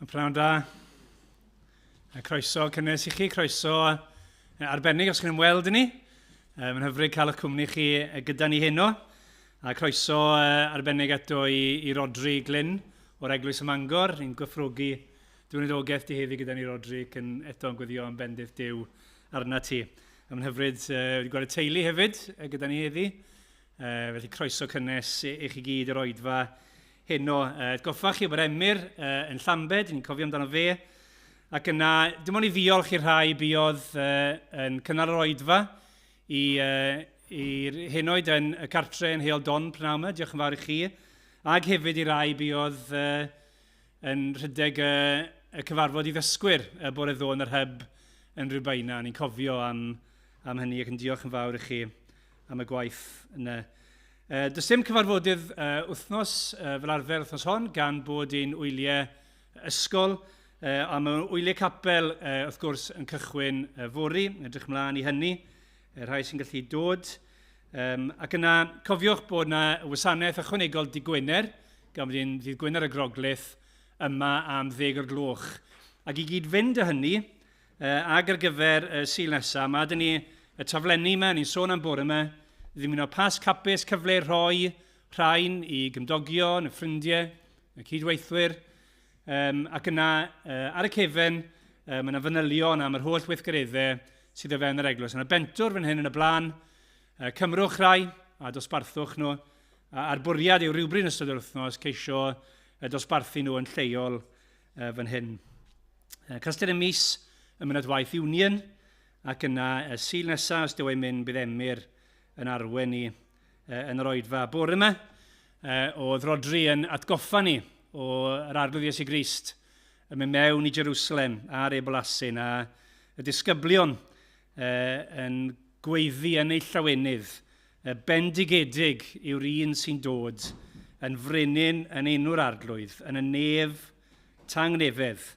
Pnawn da. Croeso cynnes i chi, croeso arbennig os chi'n ymweld i ni. Mae'n hyfryd cael eich cwmni chi gyda ni heno. A croeso arbennig eto i, i Rodri Glyn o'r Eglwys ym Mangor. Ni'n gwerthfawrogi dy weinidogaeth di heddi gyda ni, Rodri, ac yn eto yn gweddio am bendith Duw arna ti. A mae'n hyfryd wedi gweld y teulu hefyd gyda ni heddi. Felly croeso cynnes i, i chi gyd i'r oedfa heno. Atgoffa chi bod Emyr yn Llambed, ni'n cofio amdano fe. Ac yna, dim ond i ddiolch i'r rhai buodd yn cynnal yr oedfa i, i'r henoed yn y cartre yn Heol Don prynhawn yma. Diolch yn fawr i chi. Ac hefyd i rai buodd yn rhedeg y, y cyfarfod i ddysgwyr y bore ddo yn yr hyb yn Rhiwbeina. Ni'n cofio am, am hynny ac yn diolch yn fawr i chi am y gwaith yna. Does dim cyfarfodydd wythnos fel arfer wythnos hon gan bod ein wyliau ysgol, a mae wyliau capel wrth gwrs yn cychwyn fory, edrych mlaen i hynny, y rhai sy'n gallu dod. Ac yna, cofiwch bod yna wasanaeth ychwanegol dydd Gwener, gan bod hi'n ddydd Gwener y Groglith yma am ddeg o'r gloch. Ac i gyd fynd â hynny, Ac ar gyfer y Sul nesaf, mae dyn ni y taflenni yma, ni'n sôn am bore yma, ddymuno Pasg hapus, cyfle i rhoi rhain i gymdogion, y ffrindiau, y cydweithwyr. Um, ac yna, uh, ar y cefen, uh, mae yna fanylion am yr holl weithgareddau sydd o fewn yr eglwys. Yna bentwr fan hyn yn y blaen, uh, cymrwch rai a dosbarthwch nhw. A'r bwriad yw rhywbryd yn ystod yr wythnos ceisio dosbarthu nhw yn lleol uh, fan hyn. Castell y mis ym Mynydwaith Union, ac yna y Sul nesaf, os dyw e'n mynd, bydd Emyr yn arwen ni yn yr oedfa. Bore yma, oedd Rodri yn atgoffa ni o yr Arglwydd Iesu Grist yn mynd mewn i Jerusalem ar ei bolasin a y disgyblion yn gweiddi yn eu llawenydd. Bendigedig yw'r un sy'n dod yn frenin yn enw'r Arglwydd, yn y nef tangnefedd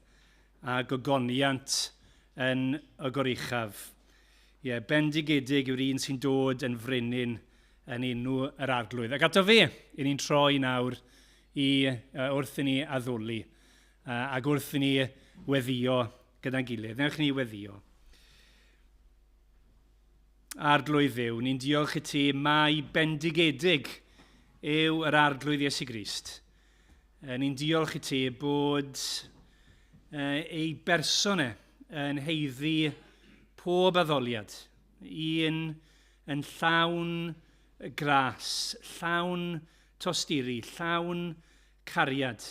a gogoniant yn y goruchaf. Ie, bendigedig yw'r un sy'n dod yn frenin yn enw yr Arglwydd. Ac ato fe, i ni'n troi nawr i, wrth i ni addoli ac wrth i ni weddio gyda'n gilydd. Newch ni weddio. Arglwydd Dduw, ni'n diolch i ti mai bendigedig yw yr Arglwydd Iesu Grist. Ni'n diolch i ti bod ei berson e yn heiddi pob addoliad, un yn llawn gras, llawn tosturi, llawn cariad,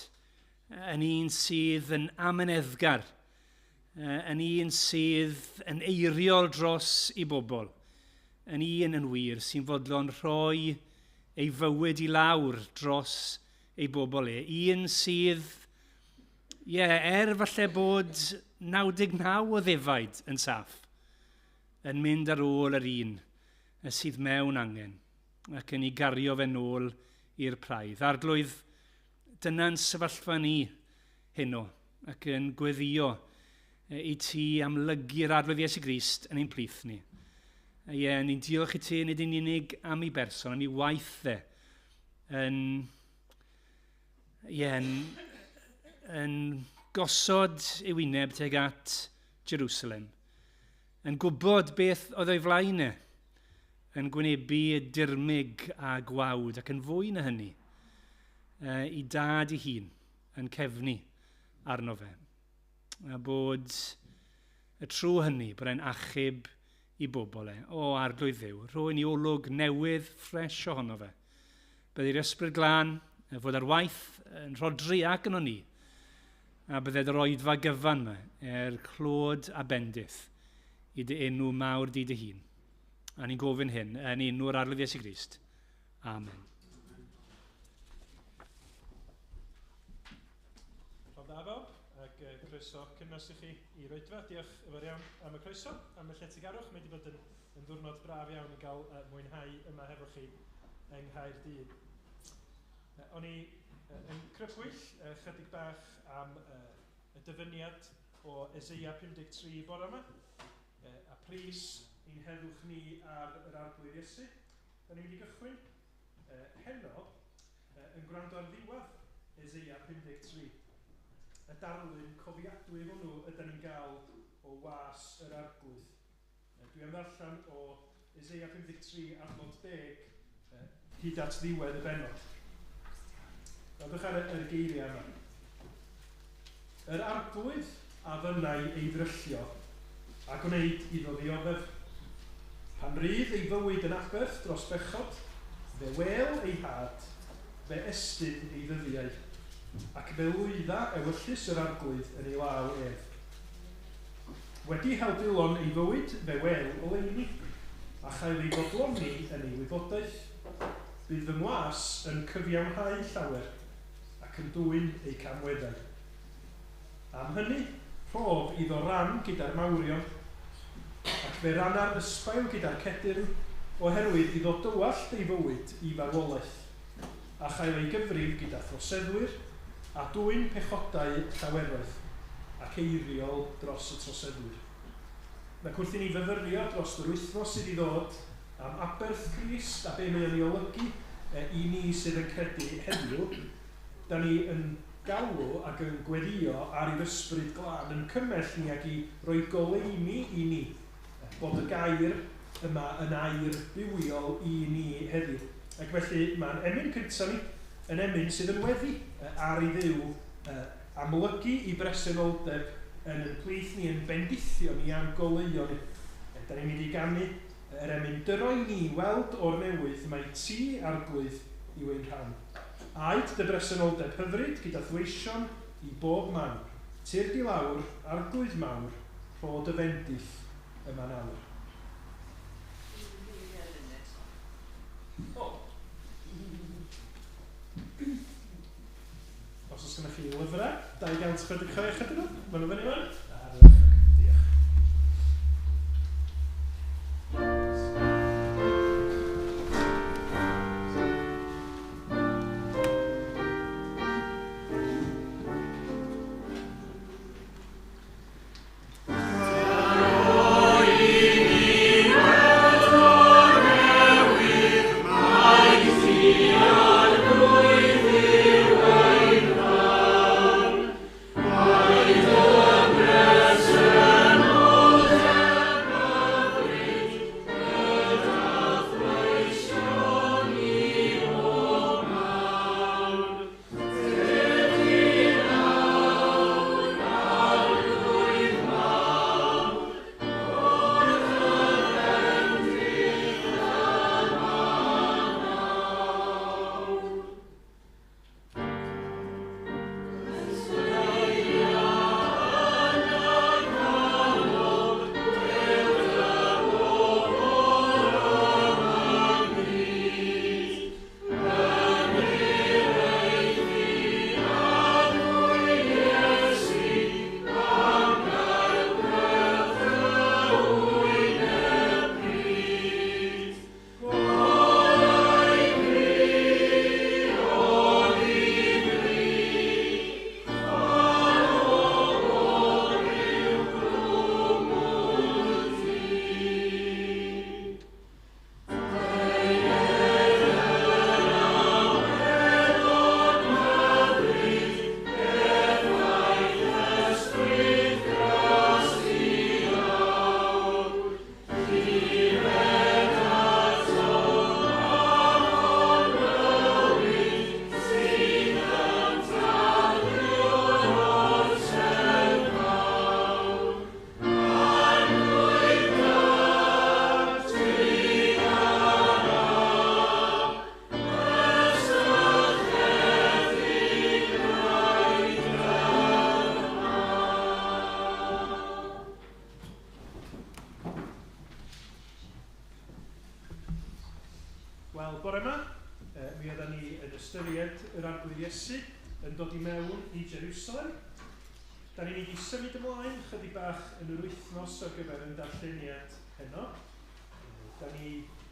yn un sydd yn amyneddgar, yn un sydd yn eiriol dros i bobl, yn un yn wir sy'n fodlon rhoi ei fywyd i lawr dros ei bobl e. Un sydd, ie, yeah, er falle bod 99 o ddefaid yn saff, yn mynd ar ôl yr un sydd mewn angen ac yn ei gario fe nôl i'r praidd. Arglwydd, dyna'n sefyllfa ni heno ac yn gweddio i ti amlygu'r Arglwydd Iesu Grist yn ein plith ni. Ie, ni'n diolch i ti nid yn unig am ei berson, am ei waith e, yn, ie, yn, yn gosod ei wyneb tuag at Jerusalem, yn gwybod beth oedd o'i flaen e, yn gwynebu dirmyg a gwawd ac yn fwy na hynny, i dad ei hun yn cefnu arno fe. A bod y trwy hynny, bod e'n achub i bobl e. O, Arglwydd Dduw, rho i ni olwg newydd, ffres ohono fe. Byddai'r Ysbryd Glân fod ar waith yn Rhodri ac yn ni, a bydded yr oedfa gyfan yma er clod a bendith i dy enw mawr di dy hun. A ni'n gofyn hyn yn enw'r Arglwydd Iesu Grist. Amen. Pnawn da bawb, ac croeso cynnes i chi i'r oedfa. Diolch yn fawr iawn am y croeso, am y lletygarwch. Mae wedi bod yn, yn ddiwrnod braf iawn i gael mwynhau yma hefo chi yng Nghaerdydd. O'n i yn crybwyll chydig bach am y dyfyniad o Eseia 53 bore yma, a pris ein heddwch ni ar yr Arglwydd Iesu. Da ni'n mynd i gychwyn heno yn gwrando ar ddiwedd Eseia 53. Y darlun cofiadwy hwnnw ydan ni'n gael o was yr Arglwydd. Dwi am ddarllen o Eseia 53 adnod 10 hyd at ddiwedd y bennod. Gwrandwch ar y geiriau yma. Yr Arglwydd a fynnai ei ddryllio a gwneud iddo ddioddef. Pan rydd ei fywyd yn aberth dros bechod, fe wel ei had, fe estyn ei ddyddiau, ac fe lwydda ewyllys yr Arglwydd yn ei law ef. Wedi helbulon ei fywyd, fe wel oleuni, a chael ei fodloni yn ei wybodaeth. Bydd fy ngwas yn cyfiawnhau llawer, ac yn dwyn eu camweddau. Am hynny, rhof iddo ran gyda'r mawrion, ac fe ranna'r ysbail gyda'r cedyrn, oherwydd iddo dywallt ei fywyd i farwolaeth, a chael ei gyfrif gyda throseddwyr, a dwyn pechodau llaweroedd, ac eiriol dros y troseddwyr. Ac wrth i ni fyfyrio dros yr wythnos sydd i ddod am aberth Crist a be mae o'n ei olygu i ni sydd yn credu heddiw, da ni yn galw ac yn gweddïo ar i'r Ysbryd Glân yn cymell ni ac i roi goleuni i ni bod y gair yma yn air bywiol i ni heddiw. Ac felly mae'n emyn cyntaf ni yn emyn sydd yn weddi ar i Dduw amlygu i bresenoldeb yn ein plith ni, yn bendithio ni a'n goleuo ni. Da ni'n mynd i ganu yr emyn "Dyro i ni weld o'r newydd mai ti, Arglwydd, yw ein rhan. Aed dy bresenoldeb hyfryd gyda 'th weision i bob man. Tyrd i lawr, Arglwydd mawr, rho dy fendith yma nawr." O! Os oes gennych chi lyfrau, 266 ydyn nhw, maen nhw fyny fan. Diolch. Wel, bore yma, mi oedden ni yn ystyried yr Arglwydd Iesu yn dod i mewn i Jerusalem. Da ni'n mynd i symud ymlaen chydig bach yn yr wythnos ar gyfer yn darlleniad heno. Da ni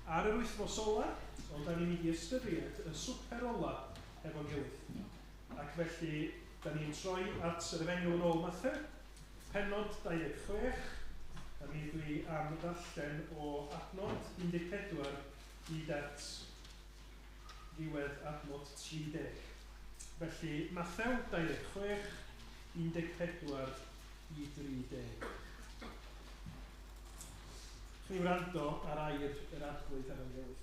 ar yr wythnos ola, ond da ni'n mynd i ystyried y swper ola efo'n gilydd. Ac felly, da ni'n troi at yr Efengyl yn ôl Mathew, pennod 26, a mi dwi am ddarllen o adnod 14 hyd at ddiwedd adnod 30. Felly, Mathew 26, 14 i 30. Chi wrando ar air yr Arglwydd ar ein gilydd.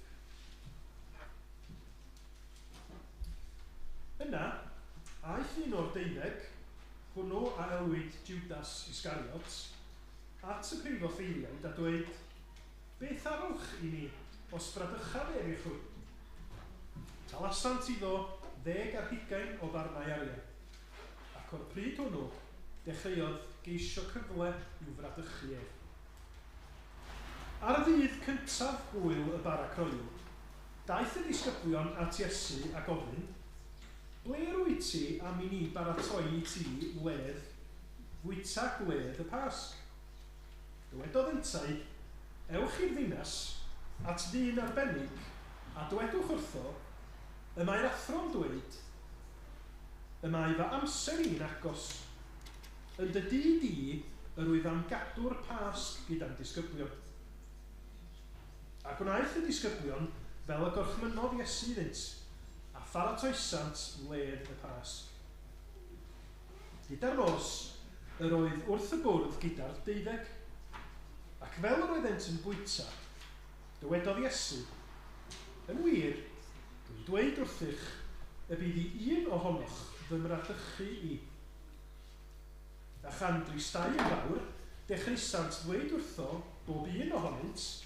Yna, aeth un o'r 12, hwnnw a elwid Judas Iscariot, at y prif offeiriaid a dweud, "Beth arwch i mi os bradychaf ef i chwi?" Talasant iddo 20 o ddarnau arian, ac o'r pryd hwnnw dechreuodd geisio cyfle i'w fradychu ef. Ar ddydd cyntaf gŵyl y bara croyw, daeth y disgyblion at Iesu a gofyn, "Ble rwyt ti am i ni baratoi i ti wledd, fwyta gwledd y Pasg?" Dywedodd yntau, "Ewch i'r ddinas, at ddyn arbennig, a dywedwch wrtho, y mae'r athro'n dweud, y mae fy amser i'n agos. Yn dy dŷ di, yr wyf am gadw'r Pasg gyda'n disgyblion." A gwnaeth y disgyblion fel y gorchmynnodd Iesu iddynt, a pharatoesant wledd y Pasg. Gyda'r nos, yr oedd wrth y bwrdd gyda'r 12. Ac fel yr oeddent yn bwyta, dywedodd Iesu, "Yn wir, dwi'n dweud wrthych y bydd i un ohonoch fy mradychu i." A chan dristau yn fawr, dechreusant ddweud wrtho bob un ohonynt,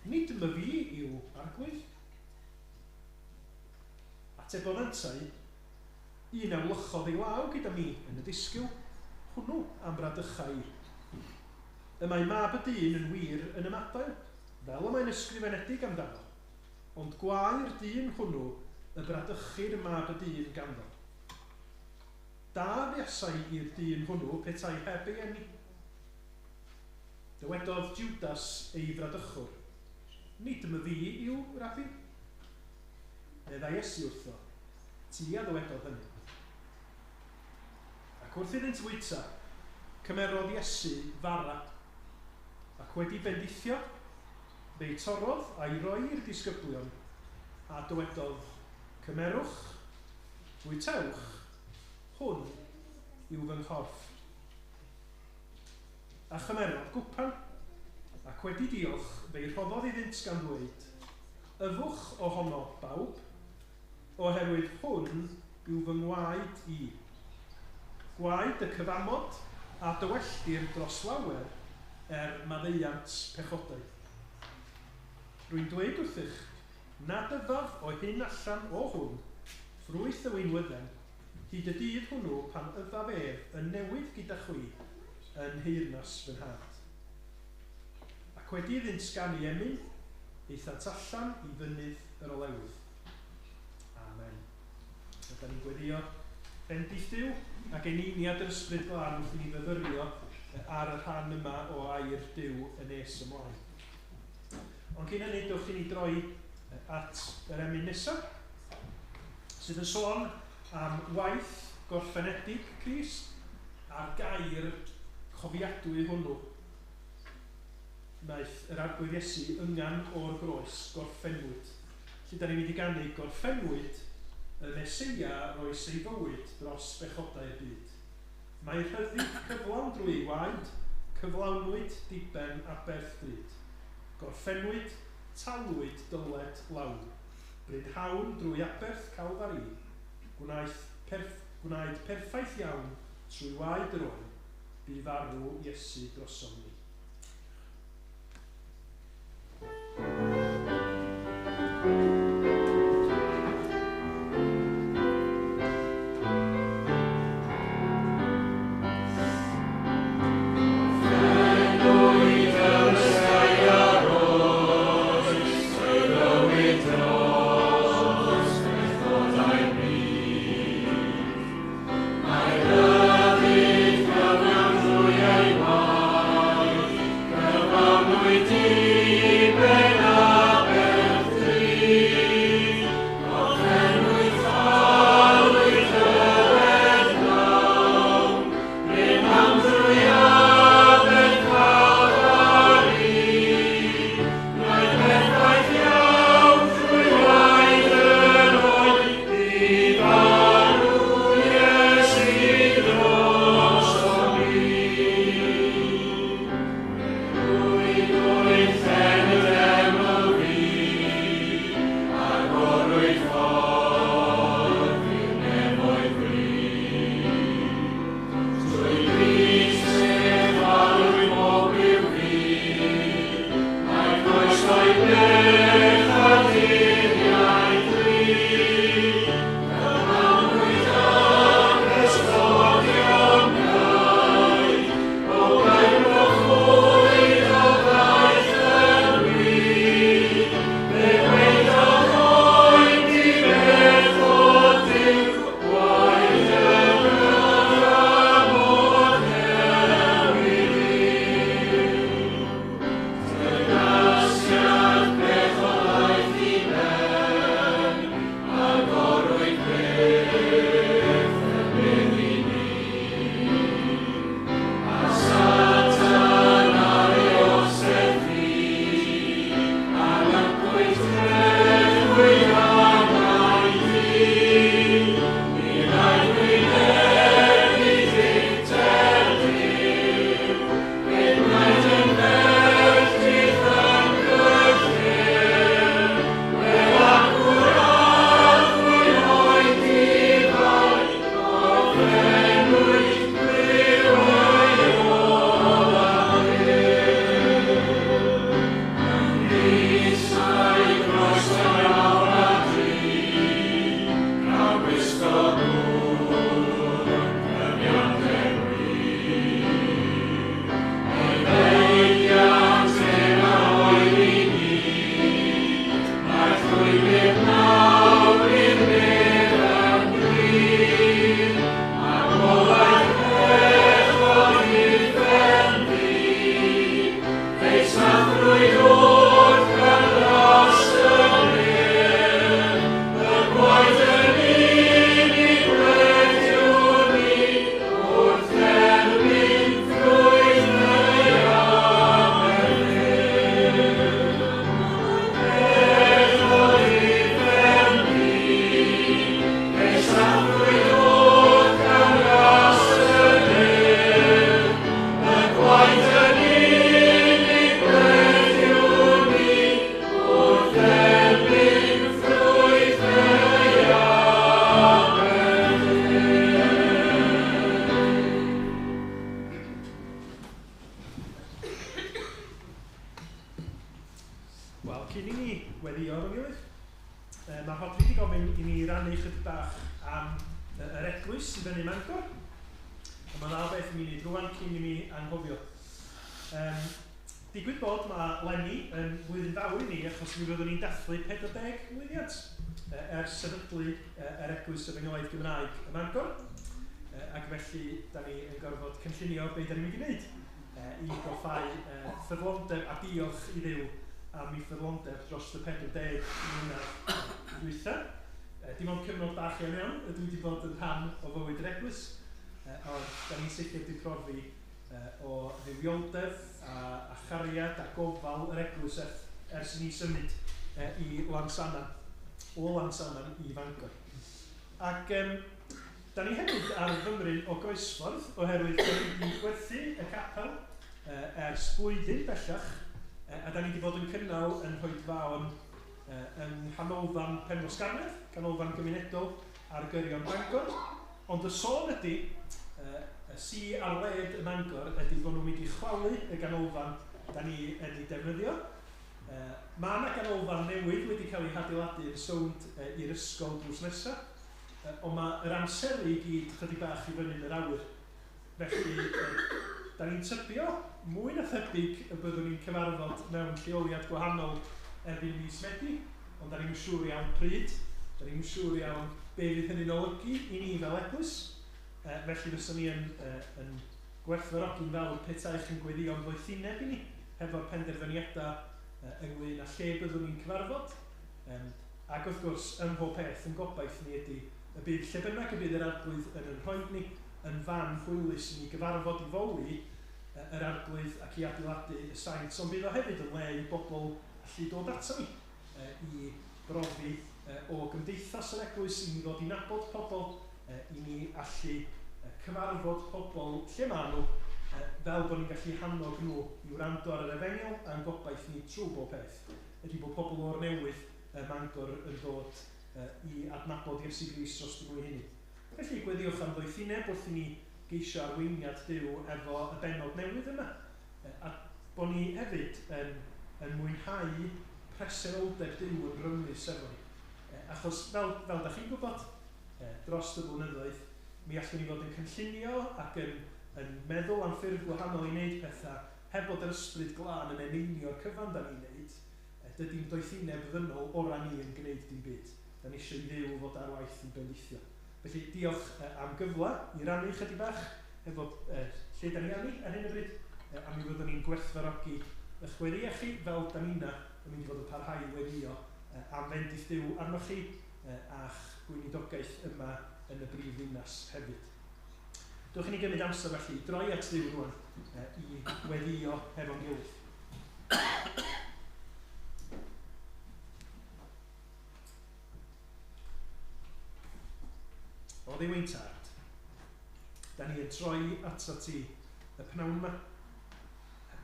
"Nid myfi yw, Arglwydd?" Atebodd yntau, "Un a wlychodd ei law gyda mi yn y disgyl, hwnnw am bradycha i. Y mae Mab y Dyn yn wir yn ymadael, fel y mae'n ysgrifenedig amdano, ond gwae'r dyn hwnnw y bradychir Mab y Dyn ganddo. Da fuasai i'r dyn hwnnw petai heb ei eni." Dywedodd Judas ei fradychwr, "Nid myfi yw, Rabbi?" Meddai Iesu wrtho, "Ti a ddywedodd hynny." Ac wrth iddynt fwyta, cymerodd Iesu fara, ac wedi bendithio, fe'i torrodd a'i roi i'r disgyblion, a dywedodd, "Cymerwch, bwytewch, hwn yw fy nghorff." A chymerodd gwpan, ac wedi diolch, fe'i rhoddodd iddynt gan ddweud, "Yfwch ohono bawb, oherwydd hwn yw fy ngwaed i. Gwaed y cyfamod a dywelltir dros lawer er maddeuant pechodau. Rwy'n dweud wrthych, nad yfaf o hyn allan o hwn, ffrwyth y winwydden, hyd y dydd hwnnw pan yfaf ef yn newydd gyda chwi yn nheyrnas fy Nhad." Ac wedi iddynt ganu emyn, aethant allan i fynydd yr Olewydd. Amen. A da ni'n gweddio bendith Duw ac eneiniad yr Ysbryd Glân wrth i ni fyfyrio ar y rhan yma o air Duw yn nes ymlaen. Ond cyn hynny, dewch i ni droi at yr emyn nesaf, sydd yn sôn am waith gorffenedig Crist a'r gair cofiadwy hwnnw. Wnaeth yr Arglwydd Iesu yngan o'r groes, "Gorffennwyd." Lle da ni'n mynd i ganu, "Gorffennwyd, y Meseia roes ei fywyd dros bechodau'r byd. Mae rhyddid cyflawn drwy ei waed, cyflawnwyd diben aberth drud. Gorffennwyd, talwyd dyled lawn. Brynhawn drwy aberth Calfari, gwnaed perffaith iawn trwy waed yr oen, bu farw Iesu drosom ni." Mae rhyddid cyflawn drwy ei waed. fyny Mangor. A mae yna beth i mi wneud rwan cyn i mi anghofio. Digwydd bod mae Lenny yn flwyddyn fawr i ni achos mi fyddwn ni'n dathlu 40 mlwyddiant ers sefydlu yr Eglwys Efengylaidd Gymraeg ym Mangor. Ac felly, da ni yn gorfod cynllunio be da ni'n mynd i wneud i goffau ffyddlondeb a diolch i Dduw am ei ffyddlondeb dros y 40 mlynedd dwytha. Dim ond cyfnod bach iawn iawn ydw i wedi bod yn rhan o fywyd yr eglwys, ond da ni'n sicr wedi profi o dduwioldeb a chariad a gofal yr eglwys ers i ni symud i Lansannan, o Lansannan i Fangor. Ac da ni hefyd ar fymryn o groesffordd oherwydd da ni wedi gwerthu y capel ers blwyddyn bellach, a da ni wedi bod yn cynnal yn rhoedfaon yng nghanolfan Penrhosgarnedd, canolfan gymunedol ar gyrion Bangor. Ond y sôn ydy, y si ar led ym Mangor ydy bod nhw'n mynd i chwalu y ganolfan da ni yn ei defnyddio. Mae yna ganolfan newydd wedi cael ei hadeiladu yn sownd i'r ysgol drws nesaf, ond mae yr amseru i gyd chydig bach i fyny yn yr awyr. Felly, da ni'n tybio mwy na thebyg y byddwn ni'n cyfarfod mewn lleoliad gwahanol erbyn mis Medi, ond da ni'n siŵr iawn pryd, da ni'n siŵr iawn be fydd hynny'n olygu i ni fel eglwys. Felly fyswn ni yn gwerthfawrogi'n fawr petai chi'n gweddïo'n ddoethineb i ni hefo'r penderfyniadau ynglyn â lle byddwn ni'n cyfarfod. Ac wrth gwrs, ym mhob peth, yn gobaith ni ydy y bydd lle bynnag y bydd yr Arglwydd yn yn rhoi ni yn fan hwylus i ni gyfarfod i foli yr Arglwydd ac i adeiladu y saint, ond bydd o hefyd yn le i bobl allu dod ato ni i brofi o gymdeithas yr eglwys, i ni ddod i nabod pobl, i ni allu cyfarfod pobl lle maen nhw, fel bod ni'n gallu hannog nhw i wrando ar yr efengyl, a'n gobaith ni trwy bob peth ydy bod pobl o'r newydd Mangor yn dod i adnabod Iesu Grist dros nhw eu hunain. Felly, gweddiwch am ddoethineb wrth i ni geisio arweiniad Duw efo y bennod newydd yma. A bod ni hefyd yn mwynhau presenoldeb Duw yn rymus efo ni. Achos fel da chi'n gwybod, dros y blynyddoedd, mi allwn ni fod yn cynllunio ac yn meddwl am ffyrdd gwahanol i wneud pethau, heb bod yr ysbryd glân yn eneinio'r cyfan da ni'n wneud, dydy'n doethineb ddynol ora ni yn gwneud dim byd. Da ni eisiau i Dduw fod ar waith yn bendithio. Felly diolch am gyfle i rannu chydig bach efo lle da ni arni ar hyn o bryd, a mi fyddwn ni'n gwerthfawrogi eich gweddïau chi fel da ni'na yn mynd i fod yn parhau i weddïo am fendith Duw arnoch chi a'ch gweinidogaeth yma yn y brif ddinas hefyd. Dewch i ni gymryd amser felly i droi at Dduw rwan i weddïo hefo'n gilydd. O Dduw ein tad, da ni yn troi atat ti y pnawn yma,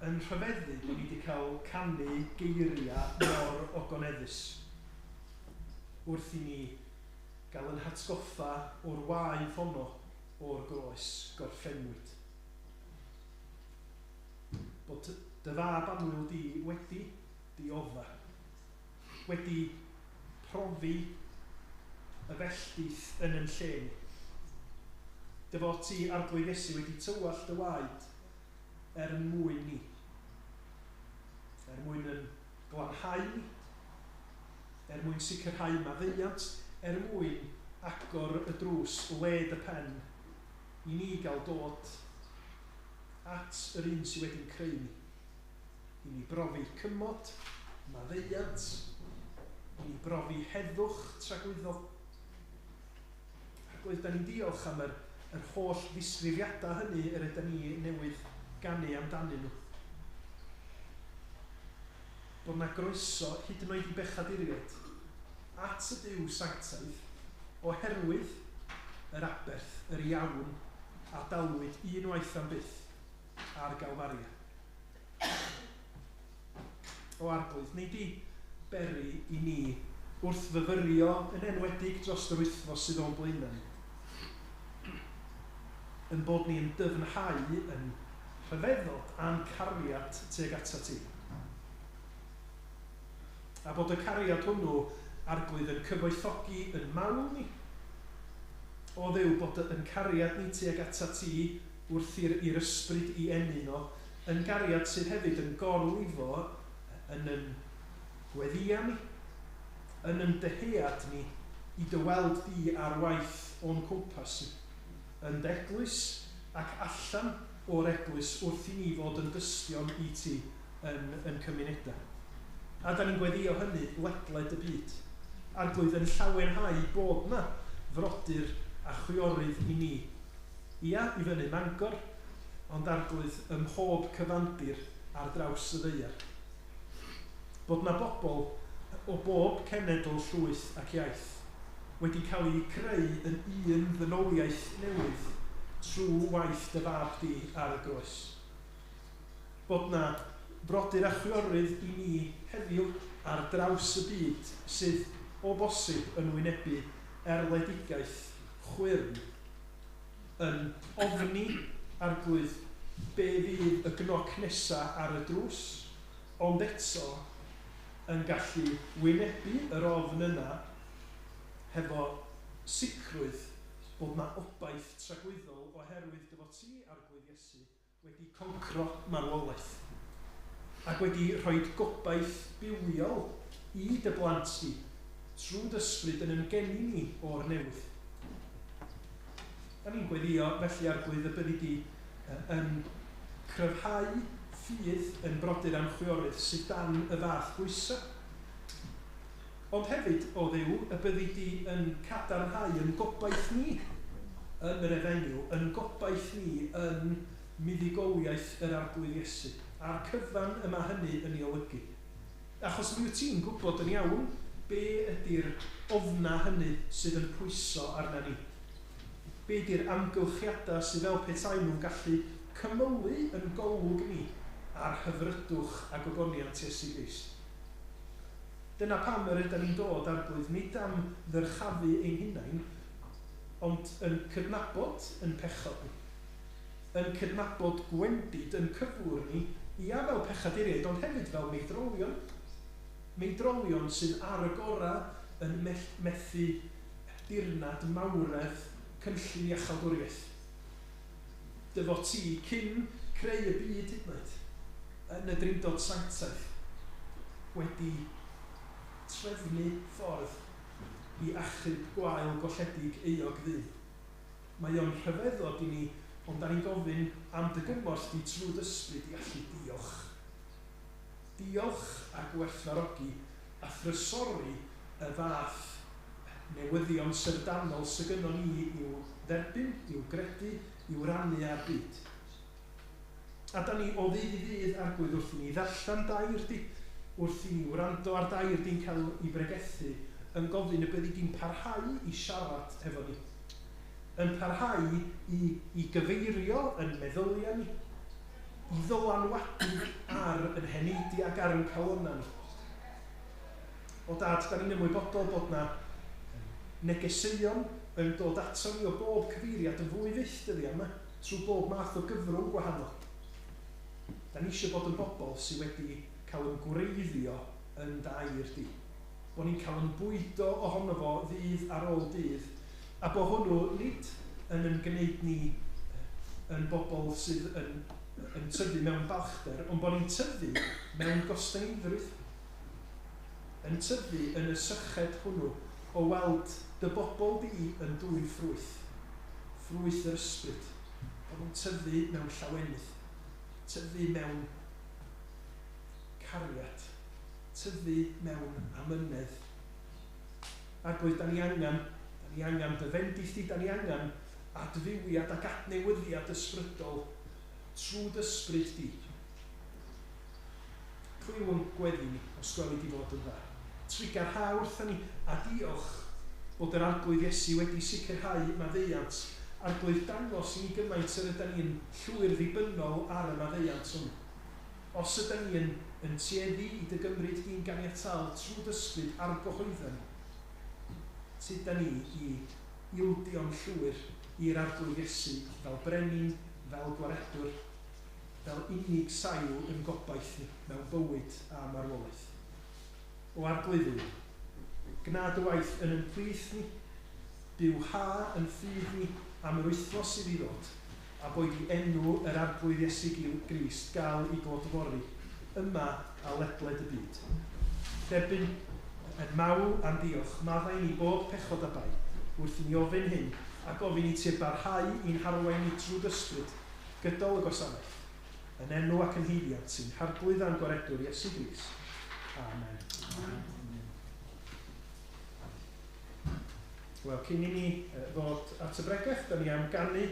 yn rhyfeddu bod ni wedi cael canu geiriau mor ogoneddus wrth i ni gael yn hatgoffa o'r waith honno o'r groes gorffennwyd. Bod dy fab annwyl di wedi diodda, wedi profi y felldith yn yn lle ni. Dy fod ti, Arglwydd Iesu, wedi tywallt dy waed er mwyn ni, er mwyn yn glanhau ni, er mwyn sicrhau maddeuant, er mwyn agor y drws led y pen i ni gael dod at yr un sydd wedi'n creu ni, i ni brofi cymod, maddeuant, i ni brofi heddwch tragwyddol. Arglwydd, da ni'n diolch am yr holl ddisgrifiadau hynny yr ydyn ni newydd ganu amdanyn nhw. Bod na groeso hyd yn oed i bechaduriaid at y Duw sanctaidd oherwydd yr aberth, yr iawn a dalwyd unwaith am byth ar Galfaria. O Arglwydd, nei di beri i ni wrth fyfyrio yn enwedig dros yr wythnos sydd o'n blaenau ni, yn bod ni'n dyfnhau yn rhyfeddod a'n cariad tuag atat ti. A bod y cariad hwnnw, Arglwydd, yn cyfoethogi yn mawl ni, O Dduw, bod yn cariad ni tuag atat ti wrth i'r ysbryd i ennyn o, yn gariad sydd hefyd yn gorlifo yn yn gweddïau ni, yn yn dyhead ni i dy weld di ar waith o'n cwmpas ni, yn dy eglwys ac allan o'r eglwys wrth i ni fod yn dystion i ti yn cymunedau. A da ni'n gweddio hynny ledled y byd. Arglwydd, yn llawenhau bod na frodyr a chwiorydd i ni. Ia, i fyny Mangor, ond Arglwydd ym mhob cyfandir ar draws y ddaear. Bod na bobl o bob cenedl, llwyth ac iaith wedi cael eu creu yn un ddynoliaeth newydd trwy waith dy fab di ar y groes. Bod na brodyr a chwiorydd i ni heddiw ar draws y byd sydd o bosib yn wynebu erledigaeth chwyrn, yn ofni, Arglwydd, be fydd y gnoc nesa ar y drws, ond eto yn gallu wynebu yr ofn yna hefo sicrwydd bod na obaith tragwyddol oherwydd dy fod ti, Arglwydd Iesu, wedi concro marwolaeth ac wedi rhoi gobaith bywiol i dy blant di trwy dy ysbryd yn ymgeni ni o'r newydd. Da ni'n gweddio felly, Arglwydd, y byddi di yn cryfhau ffydd yn brodyr a'n chwiorydd sydd dan y fath bwysau. Ond hefyd, o Dduw, y byddi di yn cadarnhau yn gobaith ni yn yr efengyl, yn gobaith ni yn muddugoliaeth yr Arglwydd Iesu, a'r cyfan y mae hynny yn ei olygu. Achos mi wyt ti'n gwybod yn iawn be ydy'r ofna hynny sydd yn pwyso arna ni. Be ydy'r amgylchiadau sydd fel petai nhw'n gallu cymylu yn golwg ni ar hyfrydwch a gogoniant Iesu Grist. Dyna pam yr ydyn ni'n dod, Arglwydd, nid am ddyrchafu ein hunain, ond yn cydnabod yn pechod ni. Yn cydnabod gwendid yn cyflwr ni, ia fel pechaduriaid, ond hefyd fel meidrolion. Meidrolion sydd ar y gorau yn methu dirnad mawredd cynllun iachawdwriaeth. Dy fod ti cyn creu y byd hyd yn oed, yn y Drindod Sanctaidd, wedi trefnu ffordd i achub gwael golledig euog ddyn. Mae o'n rhyfeddod i ni, ond da ni'n gofyn am dy gymorth di trwy dy ysbryd i allu diolch. Diolch a gwerthfawrogi a thrysori y fath newyddion syfrdanol sydd gynnon ni i'w dderbyn, i'w gredu, i'w rannu â'r byd. A da ni o ddydd i ddydd, Arglwydd, wrth i ni ddarllen d'air di, wrth i ni wrando ar d'air di'n cael ei bregethu, yn gofyn y byddi di'n parhau i siarad hefo ni, yn parhau i gyfeirio yn meddyliau ni, i ddylanwadu ar yn heneidiau ac ar yn calonnau ni. O Dad, da ni'n ymwybodol bod na negeseuon yn dod ato ni o bob cyfeiriad yn fwy fyth dyddiau yma, trwy bob math o gyfrwng gwahanol. Da ni eisiau bod yn bobl sydd wedi cael yn gwreiddio yn d'air di. Bod ni'n cael yn bwydo ohono fo ddydd ar ôl dydd, a bod hwnnw nid yn yn gwneud ni yn bobl sydd yn tyfu mewn balchder, ond bod ni'n tyfu mewn gostyngeiddrwydd. Yn tyfu yn y syched hwnnw o weld dy bobl di yn dwyn ffrwyth, ffrwyth yr ysbryd. Bod nhw'n tyfu mewn llawenydd, tyfu mewn cariad, tyfu mewn amynedd. Arglwydd, da ni angen dy fendith di, da ni angen adfywiad ac adnewyddiad ysbrydol trwy dy ysbryd di. Clyw yn gweddi ni, os gweli di fod yn dda. Trugarha wrthon ni, a diolch bod yr Arglwydd Iesu wedi sicrhau maddeuant. Arglwydd, dangos i ni gymaint yr ydyn ni'n llwyr ddibynnol ar y maddeuant hwn. Os ydyn ni yn tueddu i dy gymryd di'n ganiataol trwy dy ysbryd argyhoedden, sut da ni i ildio'n llwyr i'r Arglwydd Iesu fel brenin, fel gwaredwr, fel unig sail yn gobaith ni mewn bywyd a marwolaeth. O Arglwydd, gwna dy waith yn yn plith ni, Bywha yn ffydd ni am yr wythnos sydd i ddod, a boed i enw yr Arglwydd Iesu Grist gael ei glodfori yma a ledled y byd. Derbyn yn mawl a'n diolch, maddau ni bob pechod a bai, wrth i ni ofyn hyn, a gofyn i ti barhau i'n harwain ni trwy d'ysbryd, gydol y gwasanaeth, yn enw ac yn haeddiant sy'n Harglwydd a'n Gwaredwr Iesu Grist. Amen. Amen. Wel, cyn i ni ddod at y bregeth, da ni am ganu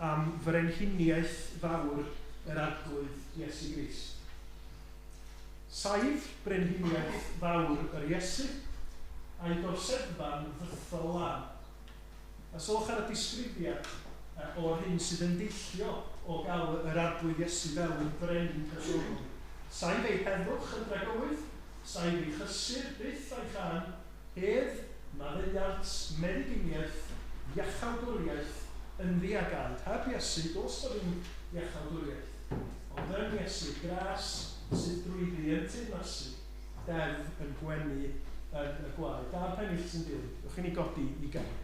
am frenhiniaeth fawr yr Arglwydd Iesu Grist. Saif brenhiniaeth fawr yr Iesu, a'i gorseddfa'n fythol lân. A sylwch ar y disgrifiad o'r hyn sydd yn deillio o gael yr Arglwydd Iesu fel yn frenin personol. Saif ei heddwch yn dragywydd, saif ei chysur byth a'i chân, hedd, maddeuant, meddyginiaeth, iachawdwriaeth, ynddi a gaed. Heb Iesu, does na ddim iachawdwriaeth. Ond yn Iesu, gras sydd drwyddi yn teyrnasu, deddf yn gwenu yn y gwaed. A'r pennill sy'n dilyn. Ewch i ni godi i ganu.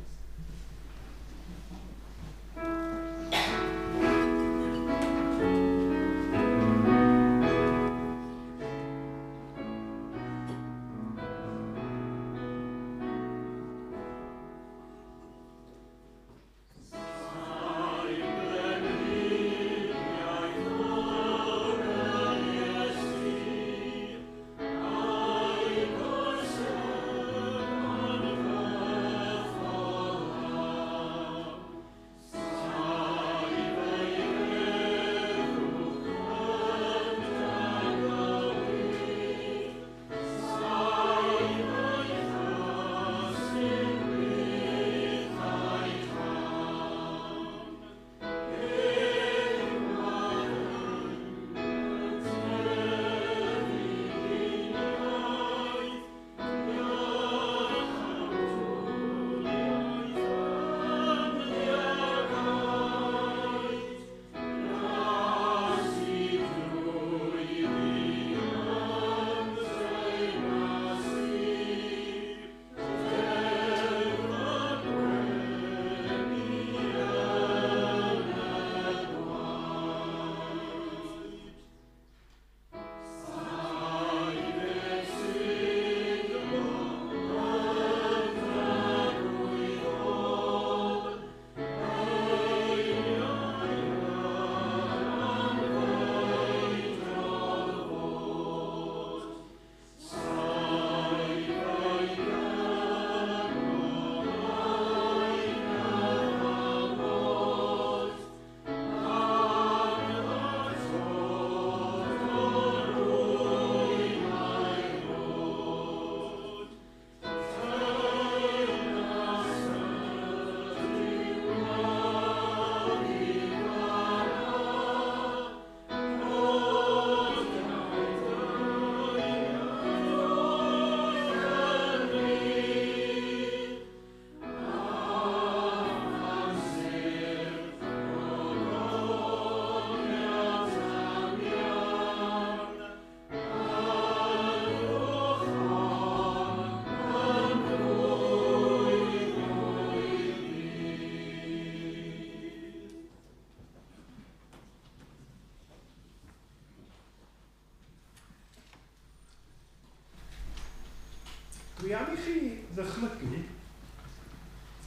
Dwi am i chi ddychmygu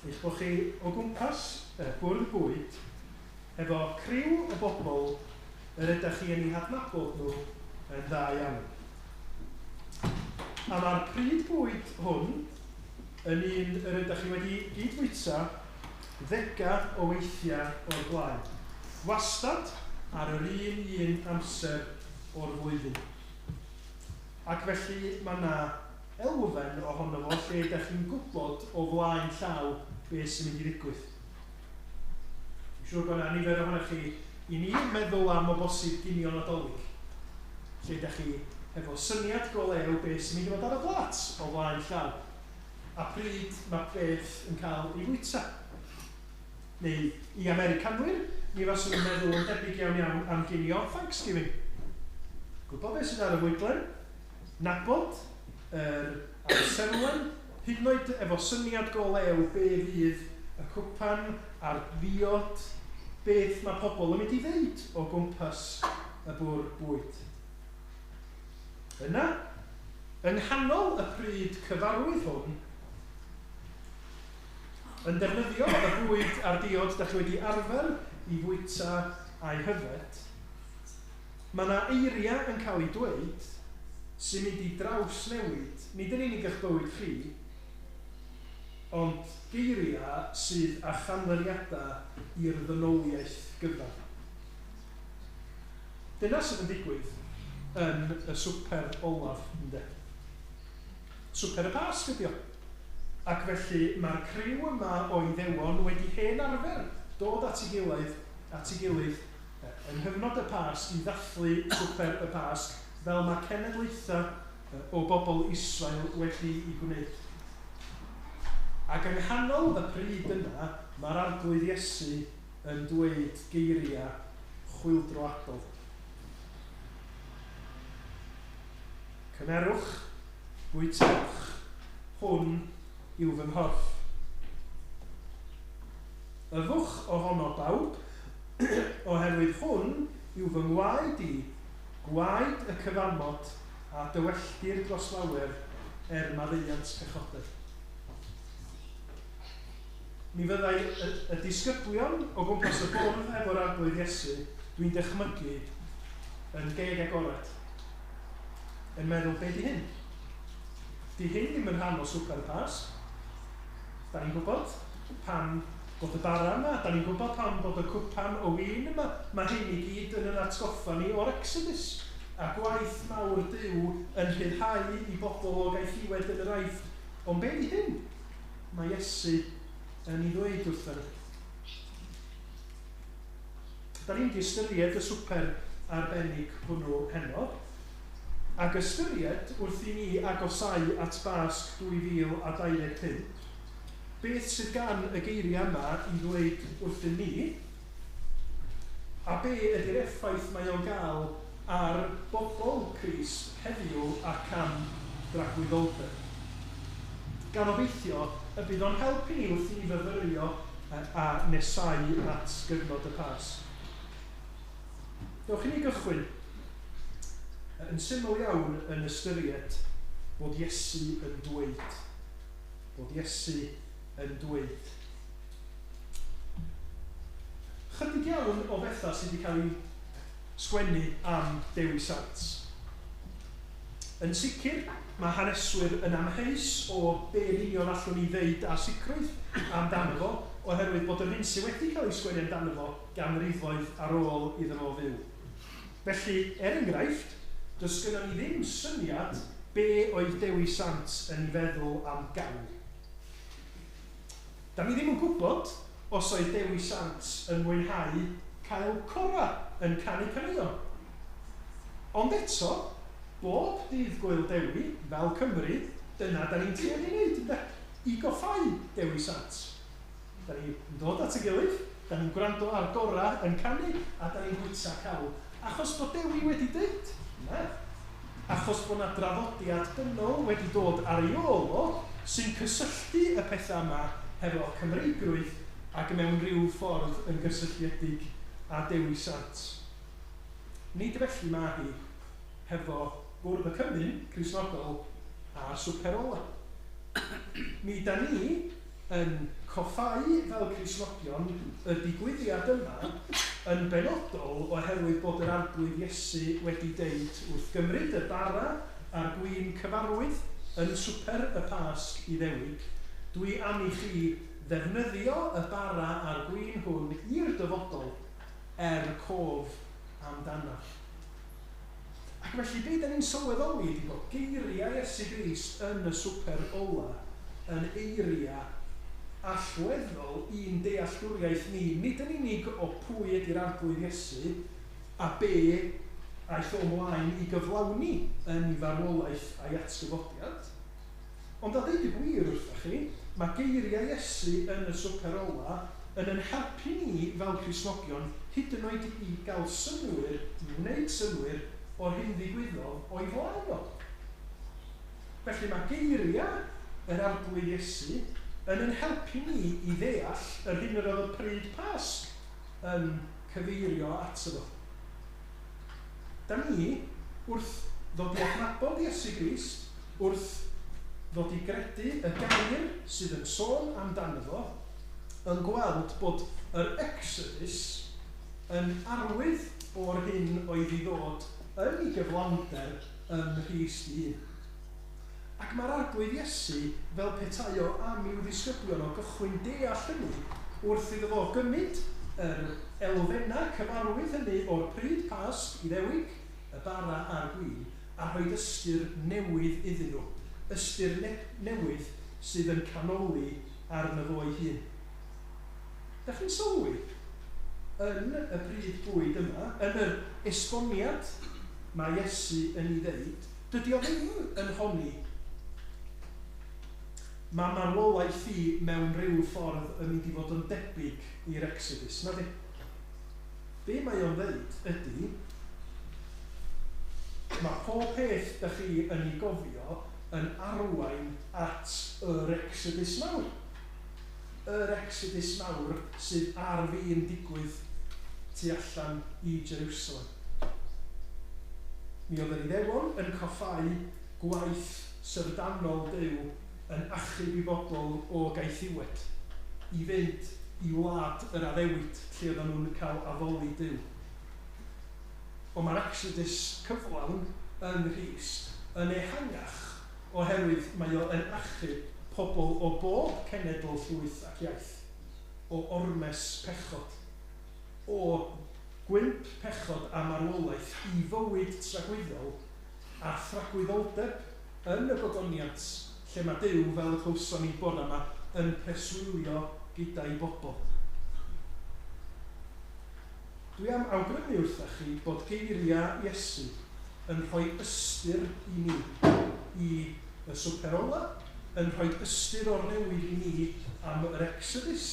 eich bod chi o gwmpas y bwrdd bwyd efo criw o bobl yr ydych chi yn eu hadnabod nhw yn dda iawn. A mae'r pryd bwyd hwn yn un yr ydych chi wedi gyd-fwyta ddegau o weithiau o'r blaen. Wastad ar yr un un amser o'r flwyddyn. Ac felly mae yna elfen ohono fo lle ydych chi'n gwybod o flaen llaw beth sy'n mynd i ddigwydd. Dwi'n siŵr bod yna nifer ohonoch chi i ni meddwl am o bosib ginio Nadolig, lle ydych chi efo syniad go lew beth sy'n mynd i fod ar y blat o flaen llaw, a pryd mae beth yn cael ei fwyta. Neu i Americanwyr, mi faswn i'n meddwl yn debyg iawn iawn am ginio Thanksgiving. Gwybod beth sydd ar y fwydlen, nabod yr amserlen, hyd yn oed efo syniad go lew be fydd y cwpan a'r ddiod, beth mae pobl yn mynd i ddeud o gwmpas y bwrdd bwyd. Yna, yng nghanol y pryd cyfarwydd hwn, yn defnyddio y bwyd a'r diod da chi wedi arfer i fwyta a'i hyfed, mae yna eiriau yn cael ei dweud sy'n mynd i drawsnewid, nid yn unig eich bywyd chi, ond geiriau sydd â chanlyniadau i'r ddynoliaeth gyfan. Dyna sydd yn digwydd yn y swper olaf, ynde. Swper y Pasg ydi o. Ac felly mae'r criw yma o Iddewon wedi hen arfer dod at ei gilydd yng nghyfnod y Pasg i ddathlu swper y Pasg fel mae cenedlaethau o bobl Israel wedi ei gwneud. Ac yng nghanol y pryd yna, mae'r Arglwydd Iesu yn dweud geiriau chwyldroadol. Cymerwch, bwytewch, hwn yw fy nghorff. Yfwch ohono bawb, oherwydd hwn yw fy ngwaed i, gwaed y cyfamod a dywelltir dros lawer er maddeuant pechodau. Mi fyddai y disgyblion o gwmpas y bwrdd efo'r Arglwydd Iesu, dwi'n dychmygu, yn geg agored, yn meddwl, be di hyn? Di hyn ddim yn rhan o swper y Pasg. Da ni'n gwybod pam bod y bara yma, da ni'n gwybod pam bod y cwpan o win yma. Mae hyn i gyd yn atgoffa ni o'r Exodus a gwaith mawr Duw yn rhyddhau i bobl o gaethiwed yn yr Aifft. Ond be di hyn? Mae Iesu yn ei ddweud wrthyn ni. Da ni'n mynd i ystyried y swper arbennig hwnnw heno, ac ystyried wrth i ni agosau at Basg 2025, beth sydd gan y geiriau yma i ddweud wrthyn ni, a be ydy'r effaith mae o'n gael ar bobl Crist heddiw ac am dragwyddoldeb. Gan obeithio y bydd o'n helpu ni wrth i ni fyfyrio a nesau at gyfnod y Pasg. Dewch i ni gychwyn yn syml iawn yn ystyried bod Iesu yn dweud. Bod Iesu yn dweud. Chydig iawn o bethau sydd wedi cael ei sgwennu am Dewi Sant. Yn sicr, mae haneswyr yn amheus o be yn union allwn ni ddeud â sicrwydd amdano fo, oherwydd bod yr hyn sydd wedi cael ei sgwennu amdano fo ganrifoedd ar ôl iddo fo fyw. Felly, er enghraifft, does gynnon ni ddim syniad be oedd Dewi Sant yn ei feddwl am gawl. Da ni ddim yn gwybod os oedd Dewi Sant yn mwynhau cael cora yn canu caneuon. Ond eto, bob dydd Gŵyl Dewi, fel Cymru, dyna da ni'n tueddu i wneud, ynde? I goffau Dewi Sant. Da ni'n dod at y gilydd, da ni'n gwrando ar gora yn canu, a da ni'n bwyta cawl. Achos bod Dewi wedi dweud? Na. Achos bod yna draddodiad dynol wedi dod ar ei ôl o, sy'n cysylltu y pethau yma hefo Cymreigrwydd ac mewn rhyw ffordd yn gysylltiedig â Dewi Sant. Nid felly mae hi hefo Bwrdd y Cymun Cristnogol a'r swper ola. Mi da ni yn coffau fel Cristnogion y digwyddiad yma yn benodol oherwydd bod yr Arglwydd Iesu wedi deud wrth gymryd y bara a'r gwin cyfarwydd yn swper y Pasg Iddewig, dwi am i chi ddefnyddio y bara a'r gwin hwn i'r dyfodol er cof amdanaf. Ac felly be da ni'n sylweddoli ydy bod geiriau Iesu Grist yn y swper ola yn eiriau allweddol i'n dealltwriaeth ni, nid yn unig o pwy ydy'r Arglwydd Iesu a be aeth o ymlaen i gyflawni yn ei farwolaeth a'i atgyfodiad, ond a ddeud y gwir wrthych chi, mae geiriau Iesu yn y swper ola yn helpu ni fel Cristnogion hyd yn oed i gael synnwyr, i wneud synnwyr o'r hyn ddigwyddodd o'i flaen o. Felly mae geiriau yr Arglwydd Iesu yn ein helpu ni i ddeall yr hyn yr oedd y pryd Pasg yn cyfeirio ato fo. Da ni, wrth ddod i adnabod Iesu Grist, wrth ddod i gredu y gair sydd yn sôn amdano fo, yn gweld bod yr Exodus yn arwydd o'r hyn oedd i ddod yn ei gyflawnder ym Nghrist ei hun. Ac mae'r Arglwydd Iesu fel petai o am i'w ddisgyblion o gychwyn deall hynny wrth iddo fo gymryd yr elfennau cyfarwydd hynny o'r pryd Pasg Iddewig, y bara a'r gwin, a rhoi ystyr newydd iddyn nhw, ystyr newydd sydd yn canoli arno fo ei hun. Dach chi'n sylwi, yn y pryd bwyd yma, yn yr esboniad mae Iesu yn ei ddeud, dydy o ddim yn honni mae marwolaeth i mewn rhyw ffordd yn mynd i fod yn debyg i'r Exodus, na di? Be mae o'n ddeud ydy, mae pob peth da chi yn ei gofio yn arwain at yr Exodus mawr. Yr Exodus mawr sydd ar fin digwydd tu allan i Jerusalem. Mi oedd yr Iddewon yn coffáu gwaith syfrdanol Duw yn achub i bobl o gaethiwed i fynd i wlad yr addewid lle oedden nhw'n cael addoli Duw. Ond mae'r Exodus cyflawn yng Nghrist yn ehangach oherwydd mae o yn achub pobl o bob cenedl, llwyth ac iaith, o ormes pechod, o gwymp pechod a marwolaeth i fywyd tragwyddol a thragwyddoldeb yn y gogoniant lle mae Duw, fel y clywson ni bore yma, yn preswylio gyda'i bobl. Dwi am awgrymu wrthach chi bod geiriau Iesu yn rhoi ystyr i ni, i y swper ola, yn rhoi ystyr o'r newydd i ni am yr Exodus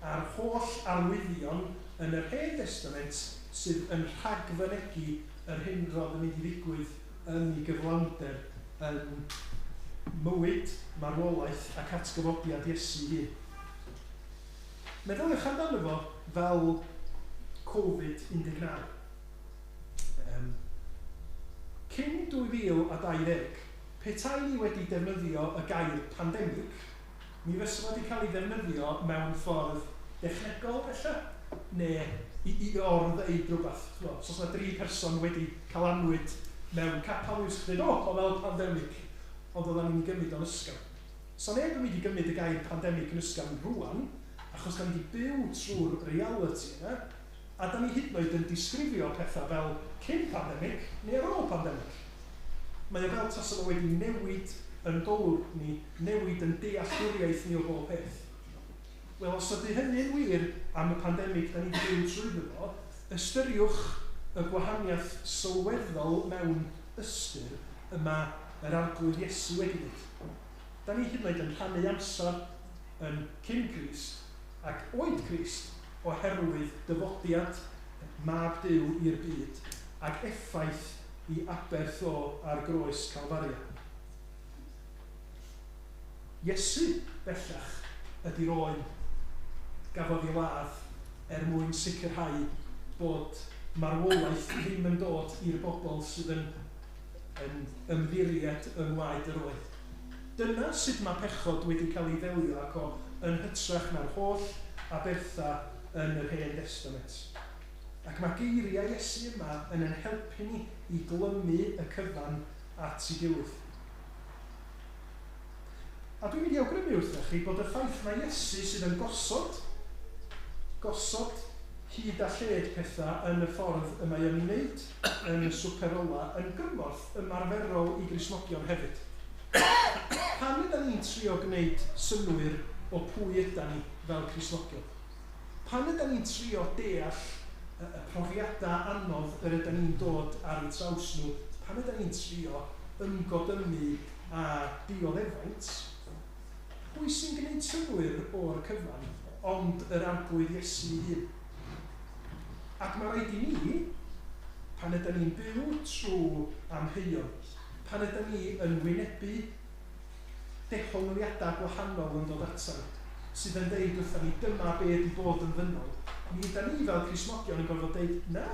a'r holl arwyddion yn yr Hen Destament sydd yn rhagfynegi yr hyn roedd yn mynd i ddigwydd yn ei gyflawnder yn mywyd, marwolaeth ac atgyfodiad Iesu hun. Meddyliwch amdano fo fel Covid-19. Cyn 2020, petai ni wedi defnyddio y gair pandemig, mi fysa wedi cael ei ddefnyddio mewn ffordd dechnegol ella, neu i or-ddeud rhywbeth. So, os yna 3 person wedi cael annwyd mewn capel, mi fysa chdi'n dweud, o, fel pandemig, ond oedden ni'n gymryd o'n ysgafn. So neb yn mynd i gymryd y gair pandemig yn ysgafn rŵan, achos da ni wedi byw trwy'r reality yna, a da ni hyd yn oed yn disgrifio pethau fel cyn pandemig neu ar ôl pandemig. Mae o fel tasa fo wedi newid yn golwg ni, newid yn dealltwriaeth ni o bob peth. Wel, os ydy hynny'n wir am y pandemig da ni wedi byw trwyddo fo, ystyriwch y gwahaniaeth sylweddol mewn ystyr yma yr Arglwydd Iesu wedi wneud. Da ni hyd yn oed yn rhannu amser yn cyn Crist ac oed Crist oherwydd dyfodiad Mab Duw i'r byd ac effaith i aberth o ar groes Calfaria. Iesu bellach ydy'r oen gafodd ei ladd er mwyn sicrhau bod marwolaeth ddim yn dod i'r bobl sydd yn ymddiried yng ngwaed yr oen. Dyna sut mae pechod wedi cael ei ddelio ac o yn hytrach na'r holl abertha yn yr Hen Destament. Ac mae geiriau Iesu yma yn ein helpu ni i glymu y cyfan at ei gilydd. A dwi'n mynd i awgrymu wrthych chi bod y ffaith mae Iesu sydd yn gosod hyd a lled pethau yn y ffordd y mae o'n ei wneud yn y swper ola yn gymorth ymarferol i Gristnogion hefyd. Pan ydan ni'n trio gwneud synnwyr o pwy ydan ni fel Cristnogion? Pan ydan ni'n trio deall y profiadau anodd yr ydan ni'n dod ar eu traws nhw, pan ydan ni'n trio ymgodymu a dioddefaint, pwy sy'n gwneud synnwyr o'r cyfan ond yr Arglwydd Iesu ei hun? Ac mae rhaid i ni, pan ydan ni'n byw trwy amheuon, pan ydan ni yn wynebu dehongliadau gwahanol yn dod ato ni, sydd yn deud wrthon ni dyma be ydy bod yn ddynol, mi ydan ni fel Cristnogion yn gorfod deud na,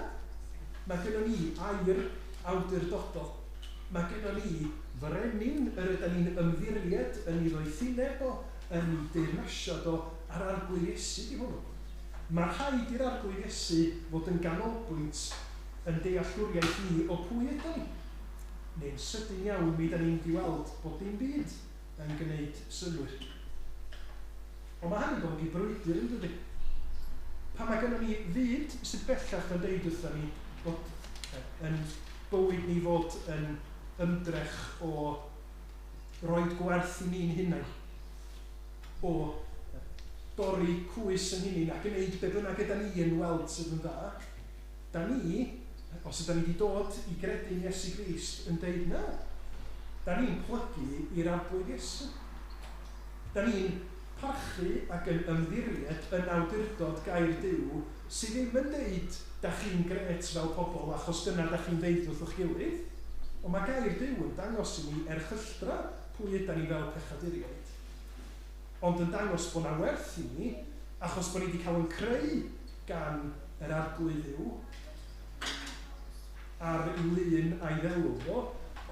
mae gynnon ni air awdurdodol, mae gynnon ni frenin yr ydan ni'n ymddiried yn ei ddoethineb o, yn ei deyrnasiad o, a'r Arglwydd Iesu di hwnnw. Mae rhaid i'r Arglwydd Iesu fod yn ganolbwynt yn dealltwriaeth ni o pwy ydan ni. Neu'n sydyn iawn mi ydan ni'n mynd i weld bod dim byd yn gwneud synnwyr. Ond mae hynny'n golygu brwydr, yn dydy? Pan mae gennym ni fyd sydd bellach yn deud wrthon ni bod yn bywyd ni fod yn ymdrech o roid gwerth i ni'n hunain, o dorri cwys yn hunain a gwneud be bynnag ydan ni yn weld sydd yn dda, da ni, os ydan ni wedi dod i gredu yn Iesu Grist, yn deud na. Da ni'n plygu i'r Arglwydd Iesu. Da ni'n parchu ac yn ymddiried yn awdurdod gair Duw sydd ddim yn deud da chi'n grêt fel pobl achos dyna da chi'n ddeud wrth eich gilydd, ond mae gair Duw yn dangos i ni erchylltra pwy ydan ni fel pechaduriaid, ond yn dangos bod 'na werth i ni achos bod ni wedi cael ein creu gan yr Arglwydd Dduw ar ei lun a'i ddelw fo,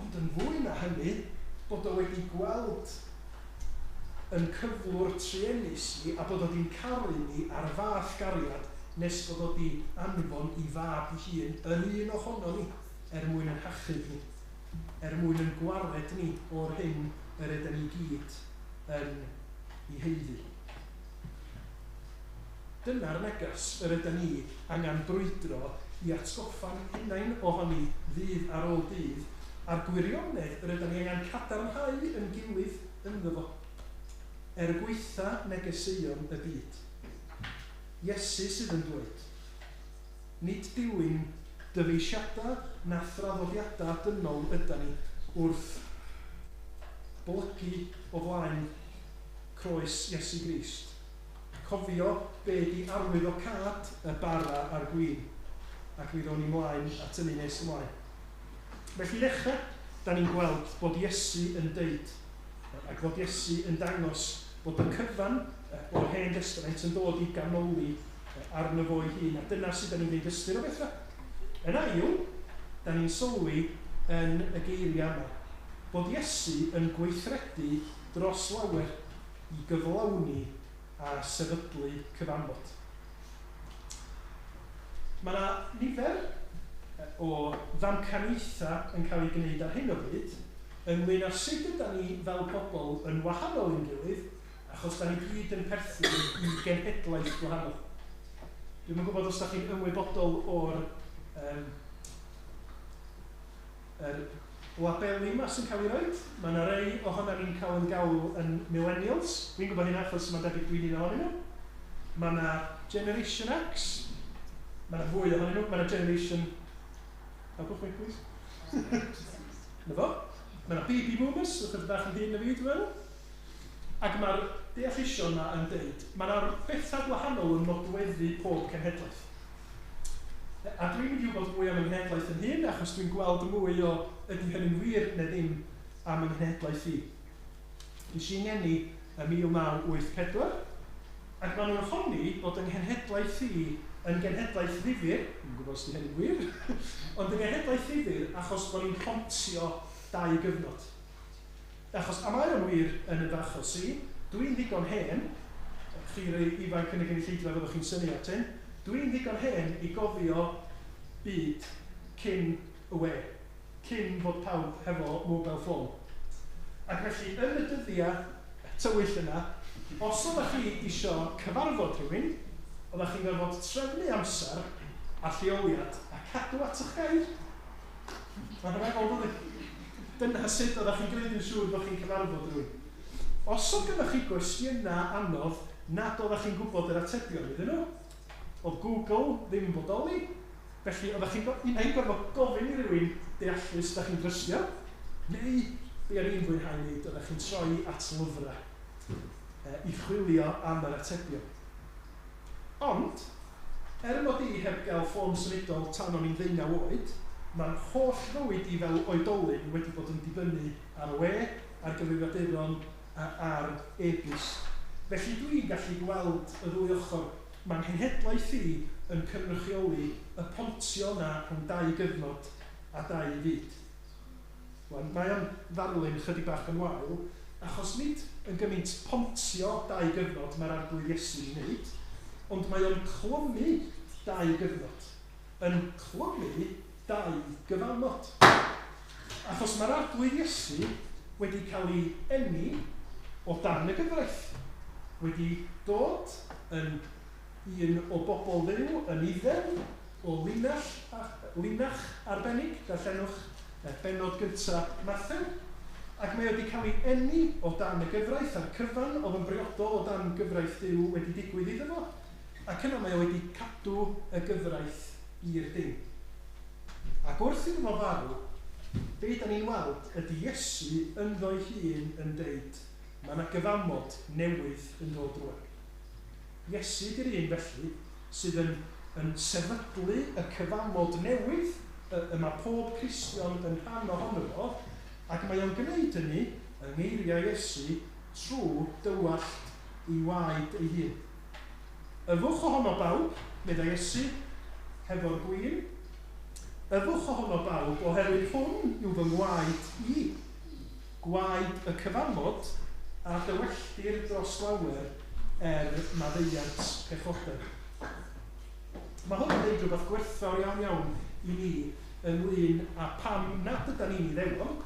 ond yn fwy na hynny, bod o wedi gweld yn cyflwr truenus ni a bod o 'di'n caru ni a'r fath gariad nes bod o 'di anfon 'i fab 'i hun yn un ohono ni er mwyn yn hachub ni, er mwyn yn gwared ni o'r hyn yr yden ni gyd yn 'i haeddu. Dyna'r neges yr yden ni angen brwydro i atgoffa'n hunain ohoni ddydd ar ôl dydd, a'r gwirionedd yr yden ni angen cadarnhau yn gilydd ynddo fo. Er gwaetha negeseuon y byd. Iesu sydd yn dweud. Nid dilyn dyfeisiadau na thraddodiadau dynol ydan ni wrth blygu o flaen croes Iesu Grist. Cofio be di arwyddocâd y bara a'r gwin, ac mi ddown ni mlaen at hynny nes ymlaen. Felly i ddechrau, da ni'n gweld bod Iesu yn deud, ac fod Iesu yn dangos bod y cyfan o'r Hen Destament yn dod i ganoli arno fo'i hun, a dyna sut da ni'n gwneud ystyr o bethau. Yn ail, da ni'n sylwi yn y geiriau yma, bod Iesu yn gweithredu dros lawer i gyflawni a sefydlu cyfamod. Mae yna nifer o ddamcaniaethau yn cael eu gwneud ar hyn o bryd ynglyn â sut ydan ni fel pobl yn wahanol i'n gilydd, achos da ni gyd yn perthyn i genhedlaeth gwahanol. Dwi'm yn gwybod os da chi'n ymwybodol o'r um, yr labeli yma sy'n cael ei roed. Mae yna rei ohonan ni'n cael yn galw yn millennials. Dwi'n gwybod hynna achos mae'n debyg dwi'n un ohonyn nhw. Mae yna Generation X. Mae yna fwy ohonyn nhw. Mae yna Generation... Helpwch fi, please. Na fo. Mae yna baby boomers, ychydig bach yn hŷn na fi, dwi'n meddwl. Ac mae'r deallusion yma yn deud, mae yna bethau gwahanol yn nodweddu pob cenhedlaeth. A dwi'n mynd i wybod mwy am y nghenhedlaeth yn hyn, achos dwi'n gweld mwy o ydy hynny'n wir neu ddim am y nghenhedlaeth i. Nes i ngeni ym 1984, ac maen nhw'n honni bod yng nghenhedlaeth i yn genhedlaeth ddifyr, dwi'm yn gwybod os 'di hynny'n wir, ond yn genhedlaeth ddifyr achos bod ni'n pontio dau gyfnod. Achos, a mae o'n wir yn y fy achos i, dwi'n ddigon hen, chi rei ifanc yn y gynulleidfa fyddwch chi'n synnu at hyn, dwi'n ddigon hen i gofio byd cyn y we, cyn fod pawb hefo mobile phone. Ac felly, yn y dyddiau tywyll yna, os oeddech chi isio cyfarfod rhywun, oeddech chi'n gorfod trefnu amser a lleoliad a cadw at eich gair. Mae'n rhyfeddol, dydy? Dyna sut oeddech chi'n gwneud yn siŵr bod chi'n cyfarfod rhywun. Os oedd gennych chi gwestiynau anodd nad oeddech chi'n gwybod yr atebion iddyn nhw, oedd Google ddim yn bodoli, felly oeddech chi'n un ai'n gorfod gofyn i rywun deallus da chi'n drystio, neu be o'n i'n fwynhau wneud, oeddech chi'n troi at lyfrau i chwilio am yr atebion. Ond, er mod i heb gael ffôn symudol tan o'n i'n ddeunaw oed, mae'n holl fywyd i fel oedolyn wedi bod yn dibynnu ar y we, ar gyfrifiaduron a'r ebys. Felly dwi'n gallu gweld y ddwy ochr. Mae'n nghenhedlaeth i yn cynrychioli y pontio na rhwng dau gyfnod a dau fyd. Wan, mae o'n ddarlun chydig bach yn wael, achos nid yn gymaint pontio dau gyfnod mae'r Arglwydd Iesu'n wneud, ond mae o'n clymu dau gyfnod, yn clymu dau gyfamod. Achos mae'r Arglwydd Iesu wedi cael ei eni o dan y gyfraith, wedi dod yn un o bobl Dduw yn Iddew, o linach, linach arbennig, darllenwch bennod gyntaf Mathew, ac mae wedi cael ei eni o dan y gyfraith a'r cyfan oedd yn briodol o dan gyfraith Duw wedi digwydd iddo fo, ac yna mae o wedi cadw y gyfraith i'r dim. Ac wrth iddo fo farw, be da ni'n weld ydy Iesu ynddo'i hun yn deud, mae yna gyfamod newydd yn dod rwan. Iesu ydy'r un felly sydd yn sefydlu y cyfamod newydd y mae pob Cristion yn rhan ohono fo, ac mae o'n gwneud hynny yng ngeiriau Iesu trwy dywallt ei waed ei hun. Yfwch ohono bawb, meddai Iesu, hefo'r gwin. Yfwch ohono bawb, oherwydd hwn yw fy ngwaed i, gwaed y cyfamod a dywelltir dros lawer er maddeuant pechodau. Mae hwn yn dweud rhywbeth gwerthfawr iawn iawn i ni ynglyn â pam nad ydan ni'n Iddewon,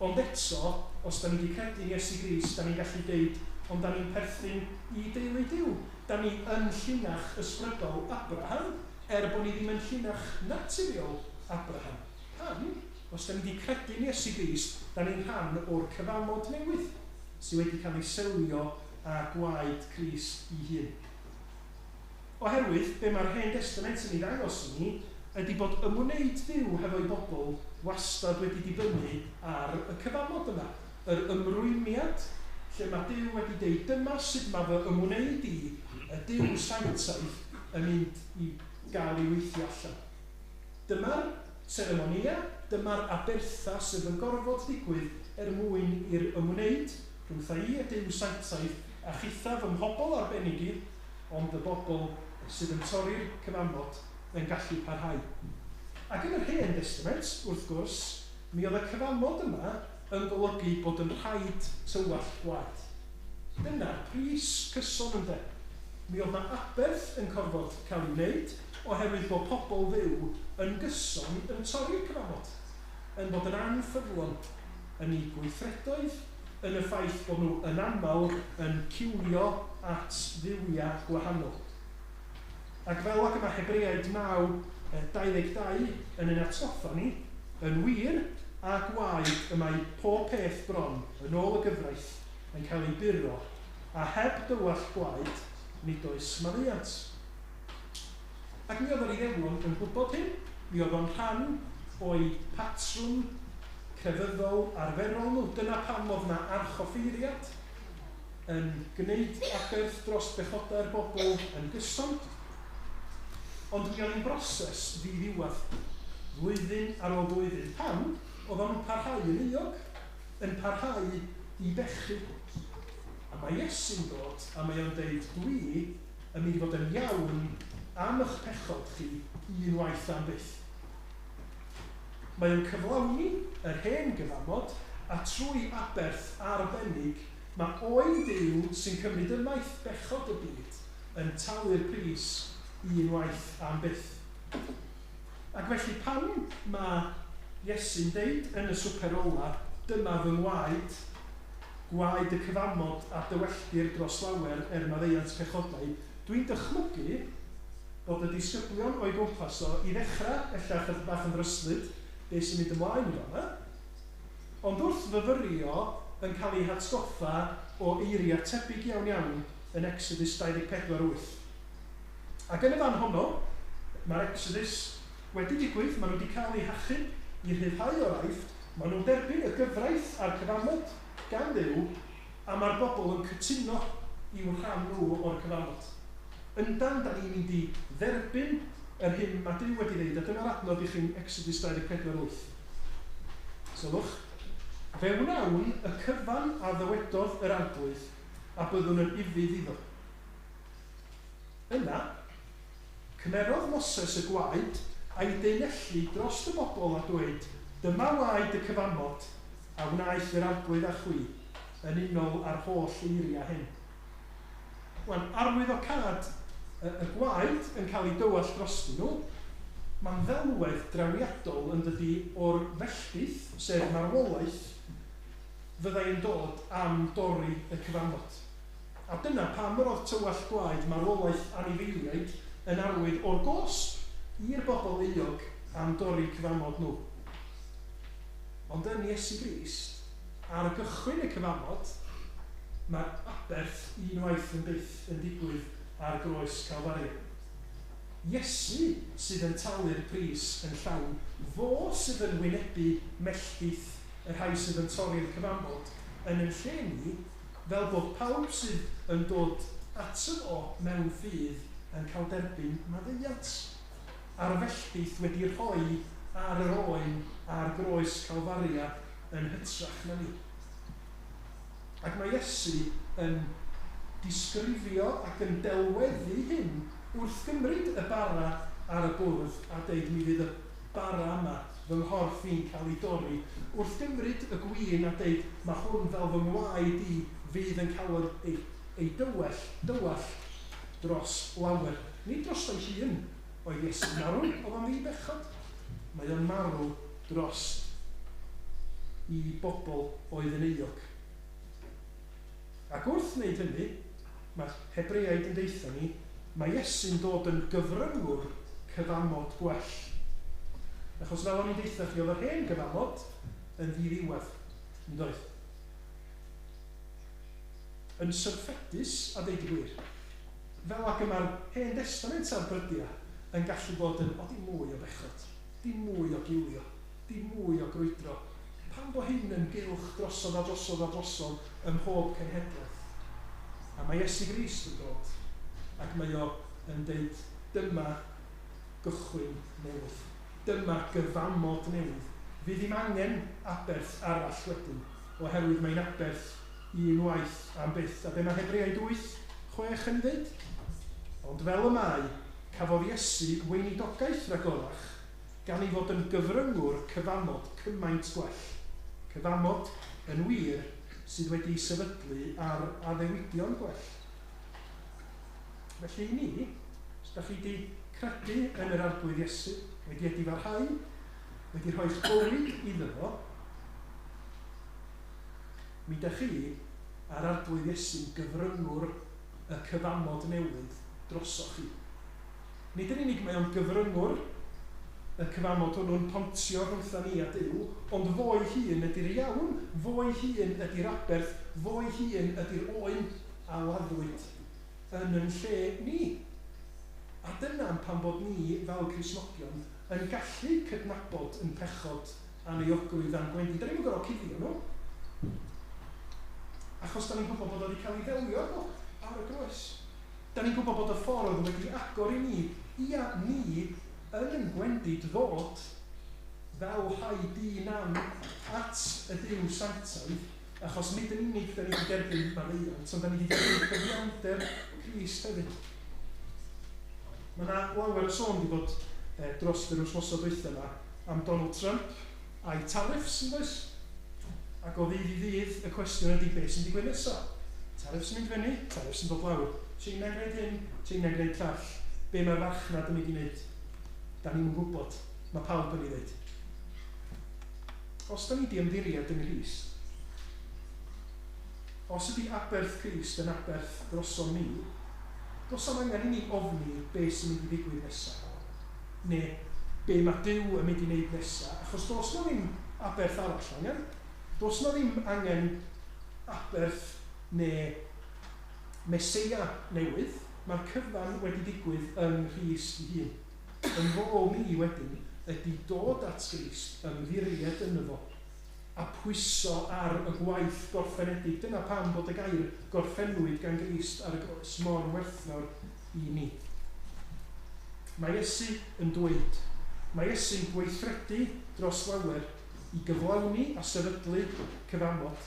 ond eto, os da ni wedi credu yn Iesu Grist, da ni'n gallu deud, ond da ni'n perthyn i deulu Duw. Da ni yn llinach ysbrydol Abraham, er bod ni ddim yn llinach naturiol Abraham. Pam? Os da ni wedi credu yn Iesu Grist, da ni'n rhan o'r cyfamod newydd sydd wedi cael ei selio â gwaed Crist ei hun. Oherwydd, be mae'r Hen Testament yn ei ddangos i ni ydy bod ymwneud Duw hefo'i bobl wastad wedi dibynnu ar y cyfamod yma. Yr ymrwymiad lle mae Duw wedi deud, dyma sut mae fy ymwneud i, y Duw sanctaidd, yn mynd i gael ei weithio allan. Dyma'r seremonia, dyma'r abertha sydd yn gorfod digwydd er mwyn i'r ymwneud rhwngtha i y Duw sanctaidd a chitha fy mhobl arbennig i, ond y bobl sydd yn torri'r cyfamod yn gallu parhau. Ac yn yr Hen Testament, wrth gwrs, mi oedd y cyfamod yma yn golygu bod yn rhaid tywallt gwaed. Dyna'r pris cyson ynde. Mi oedd yna aberth yn corfod cael ei wneud oherwydd bod pobl Dduw yn gyson yn torri'r cyfamod, yn bod yn anffyddlon yn eu gweithredoedd, yn y ffaith bod nhw yn aml yn ciwio at dduwiau gwahanol. Ac fel ac yma Hebreaid 9:22 yn ein atgoffa ni, yn wir a gwaed y mae pob peth bron yn ôl y gyfraith yn cael ei buro, a heb dywallt gwaed nid oes maddeuant. Ac mi oedd yr Iddewon yn gwybod hyn, mi oedd o'n rhan o'i patrwm crefyddol arferol nhw. Dyna pam oedd yna archoffeiriad yn gwneud aberth dros bechodau'r bobl yn gyson. Ond mi oedd hi'n broses ddiddiwedd, flwyddyn ar ôl blwyddyn. Pam oedd o'n parhau yn euog, yn parhau i bechu. A mae Iesu'n dod a mae o'n deud, dwi yn mynd i fod yn iawn am eich pechod chi unwaith am byth. Mae o'n cyflawni yr hen gyfamod, a trwy aberth arbennig, mae oen Duw sy'n cymryd ymaith bechod y byd yn talu'r pris unwaith am byth. Ac felly pan mae Iesu'n deud yn y swper ola, dyma fy ngwaed, gwaed y cyfamod a dywelltir dros lawer er maddeuant pechodau, dwi'n dychmygu bod y disgyblion o'i gwmpas o i ddechrau, ella chydig bach yn ddryslyd, beth sy'n mynd ymlaen i fan'na, ond wrth fyfyrio yn cael ei hatgoffa o eiriau tebyg iawn iawn yn Exodus 24:8. Ac yn y fan honno, mae'r Exodus wedi digwydd, maen nhw wedi cael eu hachub i rhyddhau o'r Aifft, maen nhw'n derbyn y gyfraith a'r cyfamod gan Dduw, a mae'r bobl yn cytuno i'w rhan nhw o'r cyfamod. Yndan, da ni'n mynd i dderbyn yr hyn mae Duw wedi dweud, a dyma'r adnod i chi'n Exodus 24:8. Sylwch. Fe wnawn y cyfan a ddywedodd yr Arglwydd, a byddwn yn ufudd iddo. Yna, cymerodd Moses y gwaed a'i daenellu dros y bobl a dweud, Dyma waed y cyfamod a wnaeth yr Arglwydd â chwi, yn unol â'r holl eiriau hyn. Wan, arwyddocâd y gwaed yn cael ei dywallt drostyn nhw, mae'n ddelwedd drawiadol yn dydi o'r felldith, sef marwolaeth, fyddai yn dod am dorri y cyfamod. A dyna pam yr oedd tywallt gwaed marwolaeth anifeiliaid yn arwydd o'r gosb i'r bobl euog am dorri cyfamod nhw. Ond yn Iesu Grist, ar gychwyn y cyfamod, mae'r aberth unwaith yn byth yn digwydd ar groes Calfaria. Iesu sydd yn talu'r pris yn llawn, fo sydd yn wynebu melltith y rhai sydd yn torri'r cyfamod yn ein lle ni, fel bod pawb sydd yn dod ato fo mewn ffydd yn cael derbyn maddeuant. A'r felldith wedi rhoi ar yr oen ar groes Calfaria yn hytrach na ni. Ac mae Iesu yn disgrifio ac yn delweddu hyn wrth gymryd y bara ar y bwrdd a deud mi fydd y bara yma, fy nghorff i'n cael ei dorri. Wrth gymryd y gwin a deud mae hwn fel fy ngwaed i fydd yn cael ei dywell dros lawer. Nid dros ei hun oedd Iesu'n marw, oedd o'n ddi-bechod. Mae o'n marw dros i bobl oedd yn euog. Ac wrth wneud hynny, mae Hebreaid yn deutha ni, mae Iesu'n dod yn gyfryngwr cyfamod gwell. Achos fel o'n i'n deutha chi, oedd yr hen gyfamod yn ddiddiwedd, yn doedd? Yn syrffedus, a deud y gwir. Fel ac y mae'r Hen Destament ar brydiau yn gallu bod yn, o, dim mwy o bechod, dim mwy o gilio, dim mwy o grwydro. Pam bo hyn yn gylch drosodd a drosodd a drosodd ym mhob cenhedlaeth? A mae Iesu Grist yn dod, ac mae o yn deud, dyma gychwyn newydd. Dyma gyfamod newydd. Fydd ddim angen aberth arall wedyn, oherwydd mae'n aberth unwaith am byth. A be mae Hebreaid 8:6 yn dweud? Ond fel y mae, cafodd Iesu weinidogaeth ragorach, gan ei fod yn gyfryngwr cyfamod cymaint gwell. Cyfamod yn wir sydd wedi'i sefydlu ar addewidion gwell. Felly i ni, os da chi wedi credu yn yr Arglwydd Iesu, wedi edifarhau, wedi rhoi'ch bywyd iddo fo, mi da chi a'r Arglwydd Iesu'n gyfryngwr y cyfamod newydd drosoch chi. Nid yn unig mae o'n gyfryngwr y cyfamod hwnnw'n pontio rhwngtha ni a Duw, ond fo'i hun ydy'r iawn, fo'i hun ydy'r aberth, fo'i hun ydy'r oen a laddwyd yn yn lle ni. A dyna pam bod ni, fel Cristnogion, yn gallu cydnabod yn pechod a'n euogrwydd a'n gwendid. Da ni'm yn gorfod cuddio nhw. Achos da ni'n gwybod bod o wedi cael ei ddelio efo ar y groes. Da ni'n gwybod bod y ffordd wedi agor i ni, ia ni, yn yn gwendid ddod fel rhai di-nam at y Duw sanctaidd, achos nid yn unig da ni wedi derbyn maddeuant, ond da ni wedi derbyn cyfiawnder Crist hefyd. Mae yna lawer o sôn wedi bod dros yr wythnosau dwytha yma am Donald Trump a'i tariffs, yn does? Ac o ddydd i ddydd, y cwestiwn ydy beth sy'n digwydd nesaf. Tariffs yn mynd fyny, tariffs yn dod lawr. China yn gwneud hyn, China yn gwneud llall. Be mae'r farchnad yn mynd i wneud? Da ni'n gwybod. Mae pawb yn ei ddweud. Os da ni di ymddiried yng Nghrist, os ydy aberth Crist yn aberth drosom ni, does am angen i ni ofni be sy'n mynd i ddigwydd nesaf. Neu be mae Duw yn mynd i wneud nesaf, achos does na ddim aberth arall angen. Does na ddim angen aberth neu Meseia newydd. Mae'r cyfan wedi digwydd yng Nghrist ei hun. Yn rôl ni wedyn ydy dod at Grist, ymddiried ynddo fo, a pwyso ar y gwaith gorffenedig. Dyna pam bod y gair gorffennwyd gan Grist ar y groes mor werthfawr i ni. Mae Iesu yn dweud, mae Iesu'n gweithredu dros lawer, i gyflawni a sefydlu cyfamod.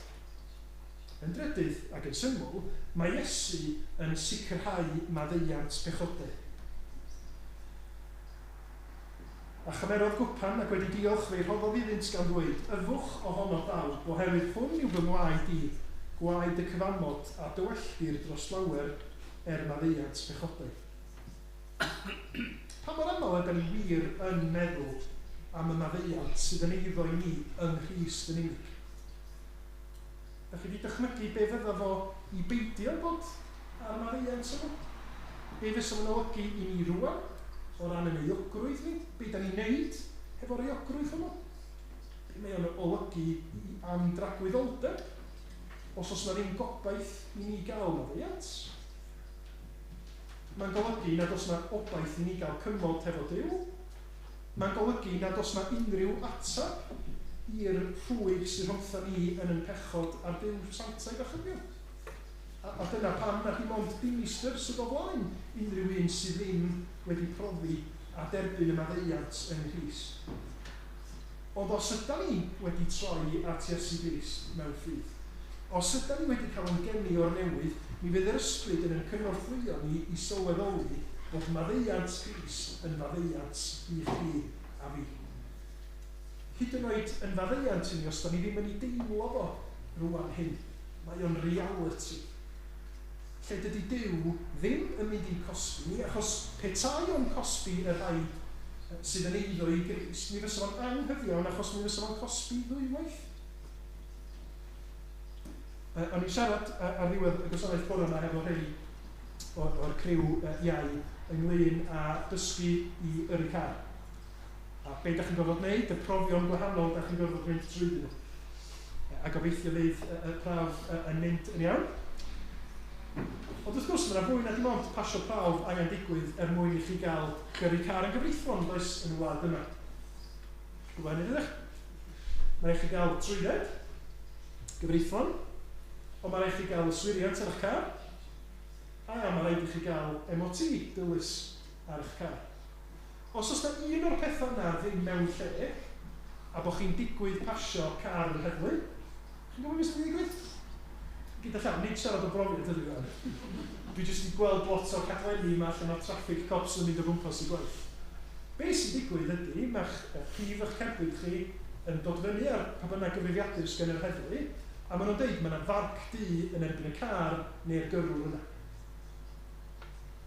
Yn drydydd ac yn syml, mae Iesu yn sicrhau maddeuant pechodau. A chymerodd gwpan ac wedi diolch fe'i rhoddodd iddynt gan ddweud, Yfwch ohono bawb, oherwydd hwn yw fy ngwaed i, gwaed y cyfamod a dywelltir dros lawer er maddeuant pechodau. Pa mor aml ydyn ni wir yn meddwl am y maddeuant sydd yn eiddo i ni yng Nghrist yn unig? Da chi wedi dychmygu be fydda fo i beidio bod ar maddeuant yma? Be fysa fo'n olygu i ni rwan o ran yn euogrwydd ni? Be da ni'n neud hefo'r euogrwydd hwnnw? Be mae o'n olygu am dragwyddoldeb? Os oes na ddim gobaith i ni gael maddeuant? Mae'n golygu nad oes na obaith i ni gael cymod hefo Duw. Mae'n golygu nad oes na unrhyw ateb i'r rhwyg sydd rhwngtha ni yn ein pechod a'r Duw sanctaidd a chyfiawn. A dyna pam na dim ond dinistr sydd o flaen unrhyw un sydd ddim wedi profi a derbyn y maddeuant yng Nghrist. Ond os ydyn ni wedi troi at Iesu Grist mewn ffydd, os ydyn ni wedi cael ein geni o'r newydd, mi fydd yr ysbryd yn ein cynorthwyo ni i sylweddoli bod maddeuant Grist yn faddeuant i chi a fi. Hyd yn oed yn faddeuant i ni, os da ni ddim yn ei deimlo fo rwan hyn, mae o'n reality. Lle dydy Duw ddim yn mynd i'n cosbi ni, achos petai o'n cosbi y rhai sydd yn eiddo i Grist, mi fysa fo'n anghyfiawn achos mi fysa fo'n cosbi ddwywaith. O'n i'n siarad ar ddiwedd y gwasanaeth bore yma hefo rhai o'r criw iau ynglyn â dysgu i yrru car. A be da chi'n gorfod wneud, y profion gwahanol da chi'n gorfod mynd trwyddyn nhw. A gobeithio fydd y prawf yn mynd yn iawn. Ond wrth gwrs, mae yna fwy na dim ond pasio prawf angen digwydd er mwyn i chi gael gyrru car yn gyfreithlon, does, yn y wlad yma. Gwybod hynny, ydych? Mae rhaid chi gael trwydded gyfreithlon, ond mae rhaid chi gael yswiriant ar eich car, a mae rhaid i chi gael MOT dylus ar eich car. Os oes na un o'r pethau yna ddim mewn lle, a bod chi'n digwydd pasio car yr heddlu, chi'n gwybod beth sy'n digwydd? Gyda llaw, nid siarad o brofiad ydw i. Dwi jyst wedi gweld lot o'r rhaglenni yma lle mae'r traffic cops yn mynd o gwmpas i gwaith. Be sy'n digwydd ydy, mae'ch rhif eich cerbyd chi yn dod fyny ar pa bynnag gyfrifiadur sgen yr heddlu, a maen nhw'n deud mae yna farc du yn erbyn y car neu'r gyrrwr yna.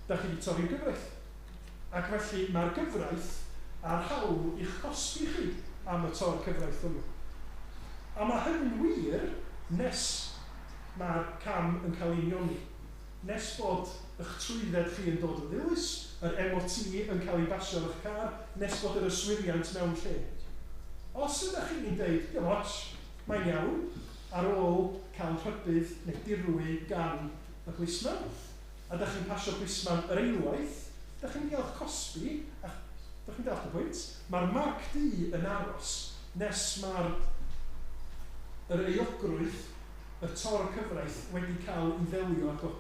Da chi wedi torri'r gyfraith. Ac felly mae'r gyfraith a'r hawl i'ch cosbi chi am y tor cyfraith hwnnw. A mae hynny'n wir nes mae'r cam yn cael ei unioni. Nes bod eich trwydded chi yn dod yn ddilys, yr MOT yn cael ei basio ar eich car, nes bod yr yswiriant mewn lle. Os ydych chi'n deud, dim ots, mae'n iawn, ar ôl cael rhybudd neu dirwy gan y plisman, a ydych chi'n pasio plisman yr eilwaith, ydych chi'n gael cosbi, a ydych chi'n deall y pwynt, mae'r marc du yn aros nes mae'r yr euogrwydd, y tor cyfraith wedi cael ei ddelio ag o.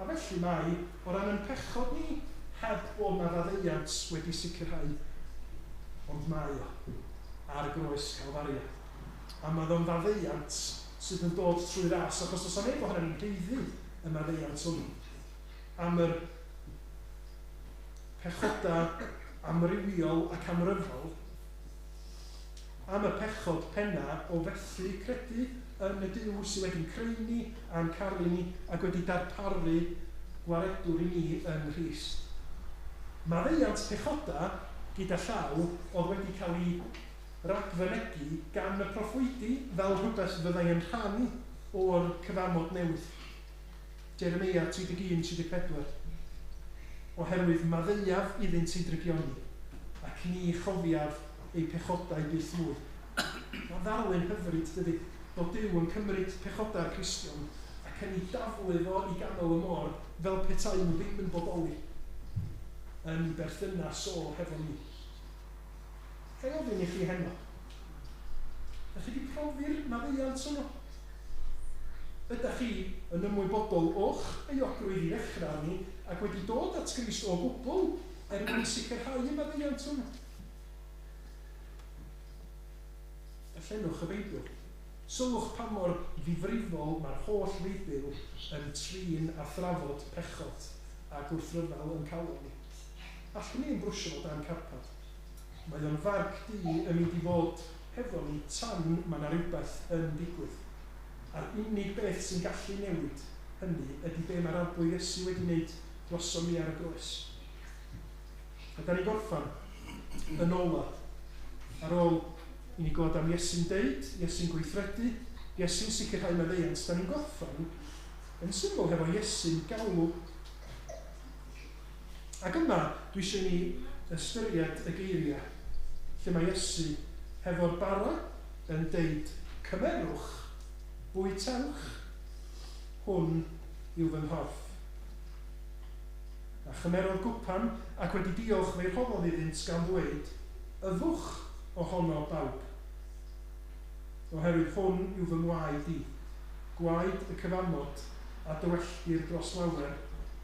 A felly mae, o ran ein pechod ni, heb bod na faddeuant wedi sicrhau, ond mae o ar groes Calfaria. A mae o'n faddeuant sydd yn dod trwy ras, achos os neb ohonan ni'n haeddu y maddeuant hwnnw. Am yr pechodau amrywiol ac amryfal, am y pechod penna o fethu credu yn y Duw sydd wedi'n creu ni a'n caru ni ac wedi darparu gwaredwr i ni yng Nghrist. Maddeuant pechodau gyda llaw oedd wedi cael ei ragfynegi gan y proffwydi fel rhywbeth fyddai yn rhan o'r cyfamod newydd. Jeremia 31:34. Oherwydd maddeuaf iddynt eu drygioni, ac ni chofiaf eu pechodau byth mwy. Mae'n ddarlun hyfryd, dydy, bod Duw yn cymryd pechodau'r Cristion ac yn ei daflu fo i ganol y môr fel petai nhw ddim yn bodoli yn ei berthynas o hefo ni. Ga i ofyn i chi heno? Ydych chi wedi profi'r maddeuant hwnnw? Ydych chi yn ymwybodol o'ch euogrwydd i ddechrau arni ac wedi dod at Grist o gwbl er mwyn sicrhau y maddeuant hwnnw? Darllenwch y Beibl. Sylwch pa mor ddifrifol mae'r holl Feibl yn trin a thrafod pechod a gwrthryfel yn calon ni. Allwn ni ddim brwsio fo dan carpad. Mae o'n farc du yn mynd i fod hefo ni tan mae yna rhywbeth yn digwydd. A'r unig beth sy'n gallu newid hynny ydy be mae'r Arglwydd Iesu wedi wneud drosom ni ar y groes. A da ni'n gorffan yn ola, ar ôl i ni glywed am Iesu'n deud, Iesu'n gweithredu, Iesu'n sicrhau maddeuant, da ni'n gorffan yn syml hefo Iesu'n galw. Ac yma, dwi eisiau ni ystyried y geiriau lle mae Iesu hefo'r bara yn deud, cymerwch, bwytewch, hwn yw fy nghorff. A chymerodd gwpan ac wedi diolch fe'i rhoddodd iddynt gan ddweud, yfwch ohono bawb. Oherwydd hwn yw fy ngwaed i, gwaed y cyfamod a dywelltir dros lawer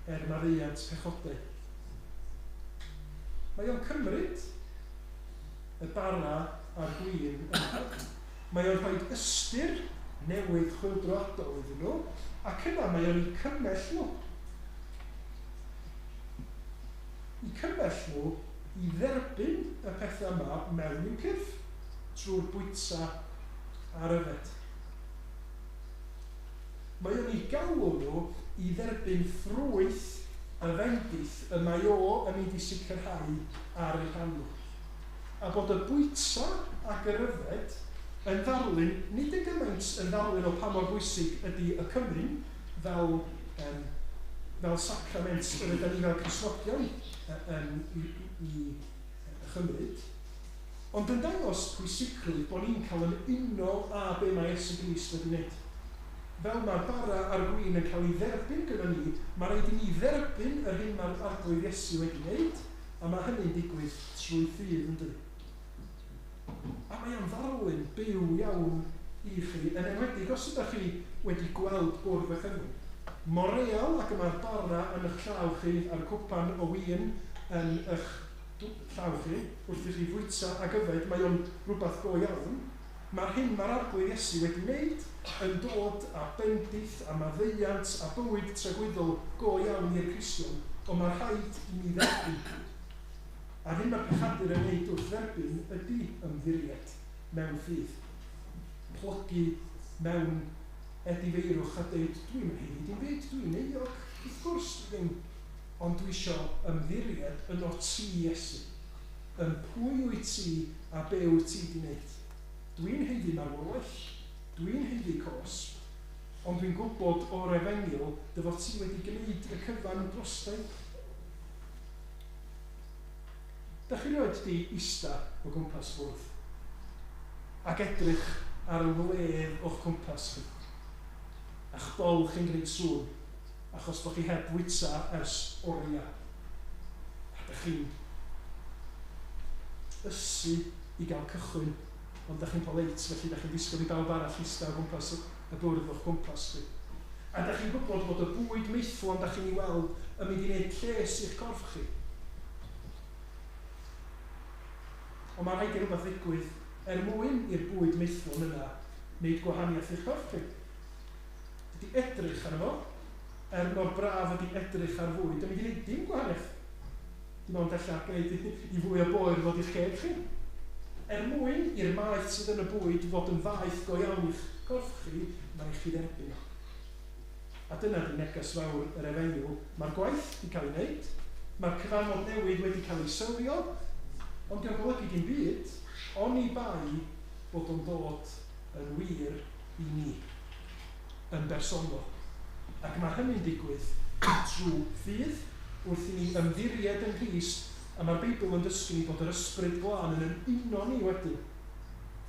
er maddeuant pechodau. Mae o'n cymryd y bara a'r gwin yma. Mae o'n rhoi ystyr newydd chwyldroadol iddyn nhw, ac yna mae o'n eu cymell nhw. I cymell nhw i dderbyn y pethau yma mewn i'w cyrff trwy'r bwyta a'r yfed. Mae o'n eu galw nhw i dderbyn ffrwyth y fendith y mae o yn mynd i sicrhau ar eu rhan nhw. A bod y bwyta ac yr yfed yn ddarlun, nid yn gymaint yn ddarlun o pa mor bwysig ydy y cymun fel, fel sacrament yr ydyn ni fel Cristnogion yn i chymryd, ond yn dangos pwysigrwydd bod ni'n cael yn uno â be mae Iesu Grist wedi wneud. Fel mae'r bara a'r gwin yn cael ei dderbyn gyda ni, mae rhaid i ni dderbyn yr hyn mae'r Arglwydd Iesu wedi wneud, a mae hynny'n digwydd trwy ffydd, yn dydi? A mae o'n ddarlun byw iawn i chi, yn enwedig os ydych chi wedi gweld bwrdd y cymun. Mor real ac y mae'r bara yn eich llaw chi a'r cwpan o win yn eich llaw chi wrth i chi fwyta ac yfed, mae o'n rhywbeth go iawn. Mae'r hyn mae'r Arglwydd Iesu wedi wneud yn dod â bendith a maddeuant a bywyd tragwyddol go iawn i'r Cristion, ond mae rhaid i ni dderbyn. A'r hyn mae'r pechadur yn wneud wrth dderbyn ydy ymddiried mewn ffydd. Plygu mewn edifeirwch a deud, dwi'n haeddu dim byd, dwi'n euog, wrth gwrs dwi ddim, ond dwi isio ymddiried yno ti, Iesu. Yn pwy wyt ti a be wyt ti di wneud. Dwi'n haeddu marwolaeth, dwi'n haeddu cosb, ond dwi'n gwybod o'r efengyl dy fod ti wedi gwneud y cyfan drostai. Da chi rioed di ista o gwmpas bwrdd ac edrych ar y wledd o'ch cwmpas chi, a'ch bol chi'n gwneud sŵn achos bod chi heb fwyta ers oriau, a da chi'n ysu i gael cychwyn, ond da chi'n poleit, felly da chi'n disgwyl i bawb arall ista o gwmpas y bwrdd o'ch gwmpas chi. A da chi'n gwybod bod y bwyd maethlon da chi'n ei weld yn mynd i wneud lles i'ch corff chi. Ond mae rhaid i rhywbeth ddigwydd er mwyn i'r bwyd maethlon yna wneud gwahaniaeth i'ch corff chi. Dydy edrych arno fo, er mor braf ydy edrych ar fwyd, yn mynd i wneud dim gwahaniaeth. Dim ond ella gwneud i fwy o boer ddod i'ch ceg chi. Er mwyn i'r maeth sydd yn y bwyd fod yn faeth go iawn i'ch corff chi, mae rhaid chi dderbyn o. A dyna di neges fawr yr efengyl. Mae'r gwaith wedi cael ei wneud, mae'r cyfamod newydd wedi cael ei sylio, ond dio'n golygu dim byd, oni bai bod o'n dod yn wir i ni, yn bersonol. Ac mae hynny'n digwydd trwy ffydd, wrth i ni ymddiried yng Nghrist, a mae'r Beibl yn dysgu ni bod yr Ysbryd Glân yn uno ni wedyn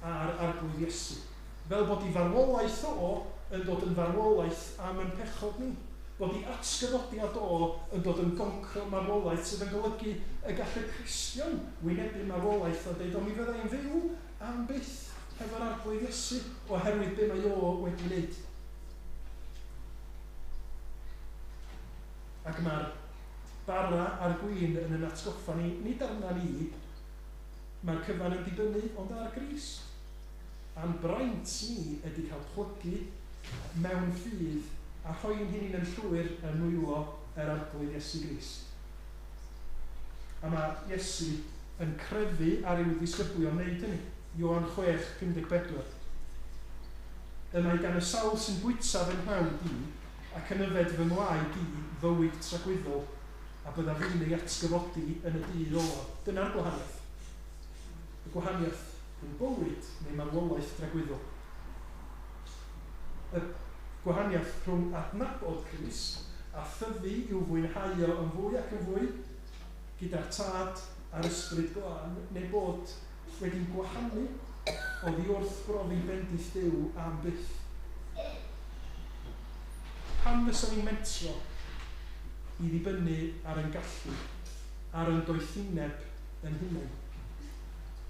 â'r Arglwydd Iesu. Fel bod ei farwolaeth o yn dod yn farwolaeth am ein pechod ni. Bod ei atgyfodiad o yn dod yn goncro marwolaeth, sydd yn golygu y gall y Cristion wynebu marwolaeth a dweud, o mi fydda i'n fyw am byth hefo'r Arglwydd Iesu oherwydd be mae o wedi wneud. Ac mae'r bara a'r gwin yn yn atgoffa ni, nid arna ni, mae'r cyfan yn dibynnu ond ar Grist. A'n braint ni ydy cael plygu mewn ffydd a rhoi ein hunain yn llwyr yn nwylo yr Arglwydd Iesu Grist. A mae Iesu yn crefu ar i'w ddisgyblion wneud hynny. Ioan 6:54. Y mae gan y sawl sy'n bwyta fy nghnawd i ac yn yfed fy ngwaed i fywyd tragwyddol, a byddaf fi'n ei atgyfodi yn y dydd olaf. Dyna'r gwahaniaeth. Y gwahaniaeth rhwng bywyd neu marwolaeth dragwyddol. Y gwahaniaeth rhwng adnabod Crist a thyfu i'w fwynhau o yn fwy ac yn fwy gyda'r Tad a'r Ysbryd Glân, neu bod wedi'n gwahanu oddi wrth brofi bendith Duw am byth. Pam fysa ni'n mentro i ddibynnu ar ein gallu, ar ein doethineb yn hunain?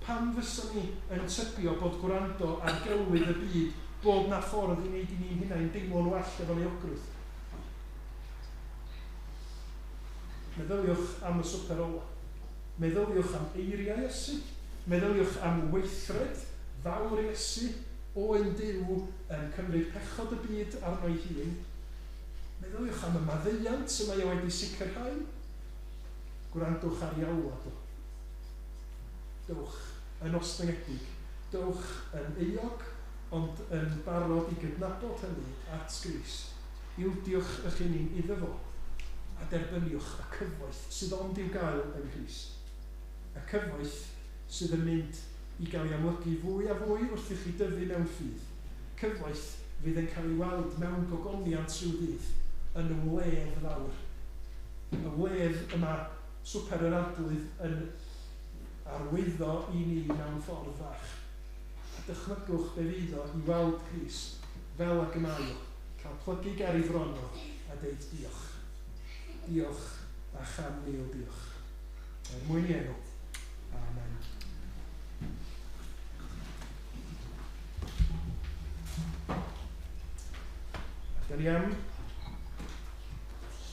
Pam fysa ni yn tybio bod gwrando ar gelwydd y byd bod na ffordd i wneud i ni'n hunain deimlo'n well efo'n euogrwydd? Meddyliwch am y swper ola. Meddyliwch am eiriau Iesu. Meddyliwch am weithred fawr Iesu, Oen Duw yn cymryd pechod y byd arno'i hun. Meddyliwch am y maddeuant y mae o wedi sicrhau. Gwrandwch ar ei alwad o. Dowch yn ostyngedig, dowch yn euog, ond yn barod i gydnabod hynny at Grist. Ildiwch eich hunain iddo fo, a derbyniwch y cyfoeth sydd ond i'w gael yng Nghrist. Y cyfoeth sydd yn mynd i gael ei amlygu fwy a fwy wrth i chi dyfu mewn ffydd. Cyfoeth fydd yn cael ei weld mewn gogoniant rhyw ddydd, yn y wledd fawr. Y wledd yma, swper yr Arglwydd yn arwyddo i ni mewn ffordd fach. A dychmygwch be fydd o i weld Crist fel ag y mae o, cael plygu ger ei fron o a deud diolch. Diolch a 100,000 diolch. Er mwyn i enw. Amen. A da ni am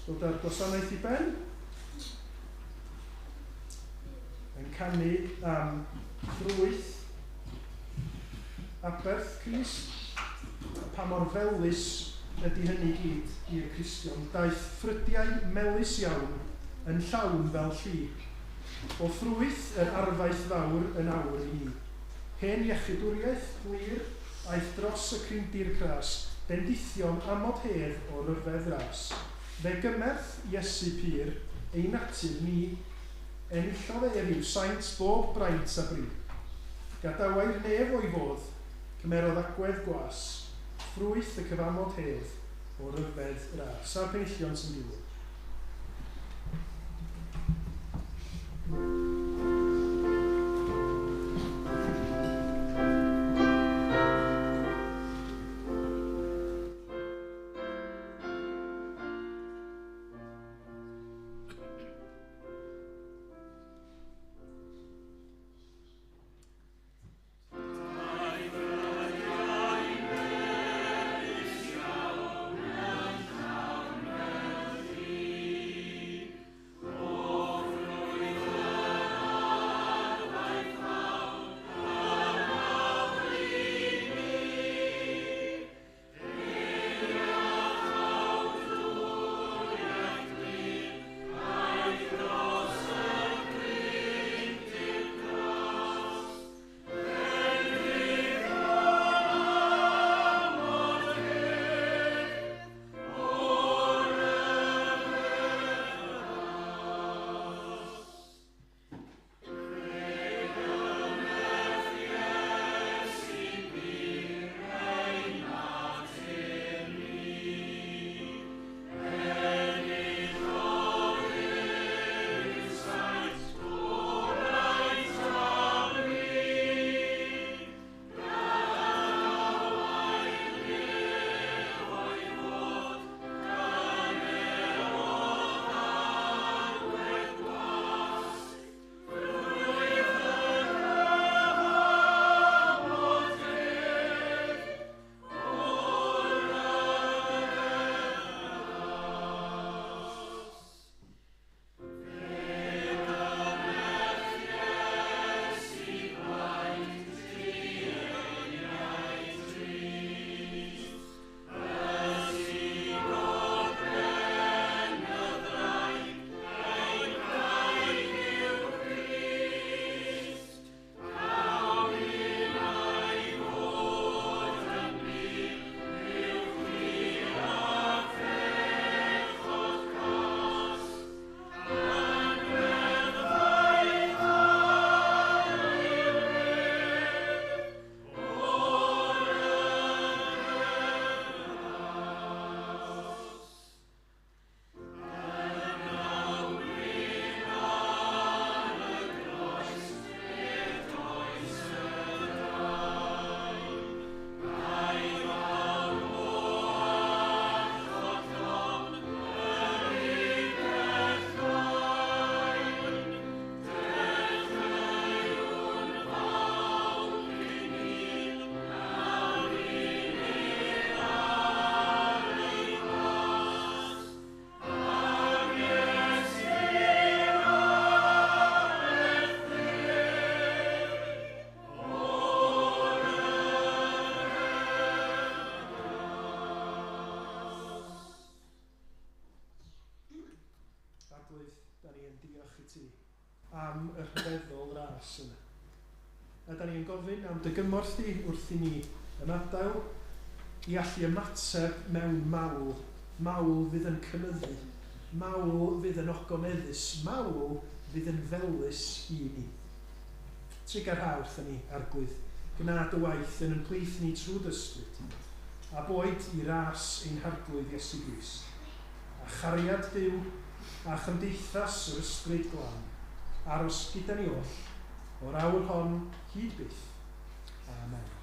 dod â'r gwasanaeth i ben. Yn canu am ffrwyth aberth Crist, pa mor felys ydy hynny gyd i'r Cristion. Daeth ffrydiau melys iawn yn llawn fel lli, o ffrwyth yr arfaeth fawr yn awr i ni. Hen iechydwriaeth glir aeth dros y crindir cras, bendithion amod hedd o ryfedd ras. Fe gymerth Iesu pur ei natur ni, enillodd ef i'w saint bob braint a bri. Gadawai'r nef o'i fodd, cymerodd agwedd gwas, ffrwyth y cyfamod hedd o ryfedd ras. A'r penillion sy'n dilyn. Oh, i ti am y rhyfeddol ras yna. A da ni yn gofyn am dy gymorth di wrth i ni ymadael i allu ymateb mewn mawl, mawl fydd yn cynyddu, mawl fydd yn ogoneddus, mawl fydd yn felys i ni. Trugarha wrthon ni, Arglwydd, gwna dy waith yn ein plith ni trwy dy ysbryd, a boed i ras ein Harglwydd Iesu Grist, a chariad Duw a chymdeithas yr Ysbryd Glân, aros gyda ni oll, o'r awr hon hyd byth. Amen.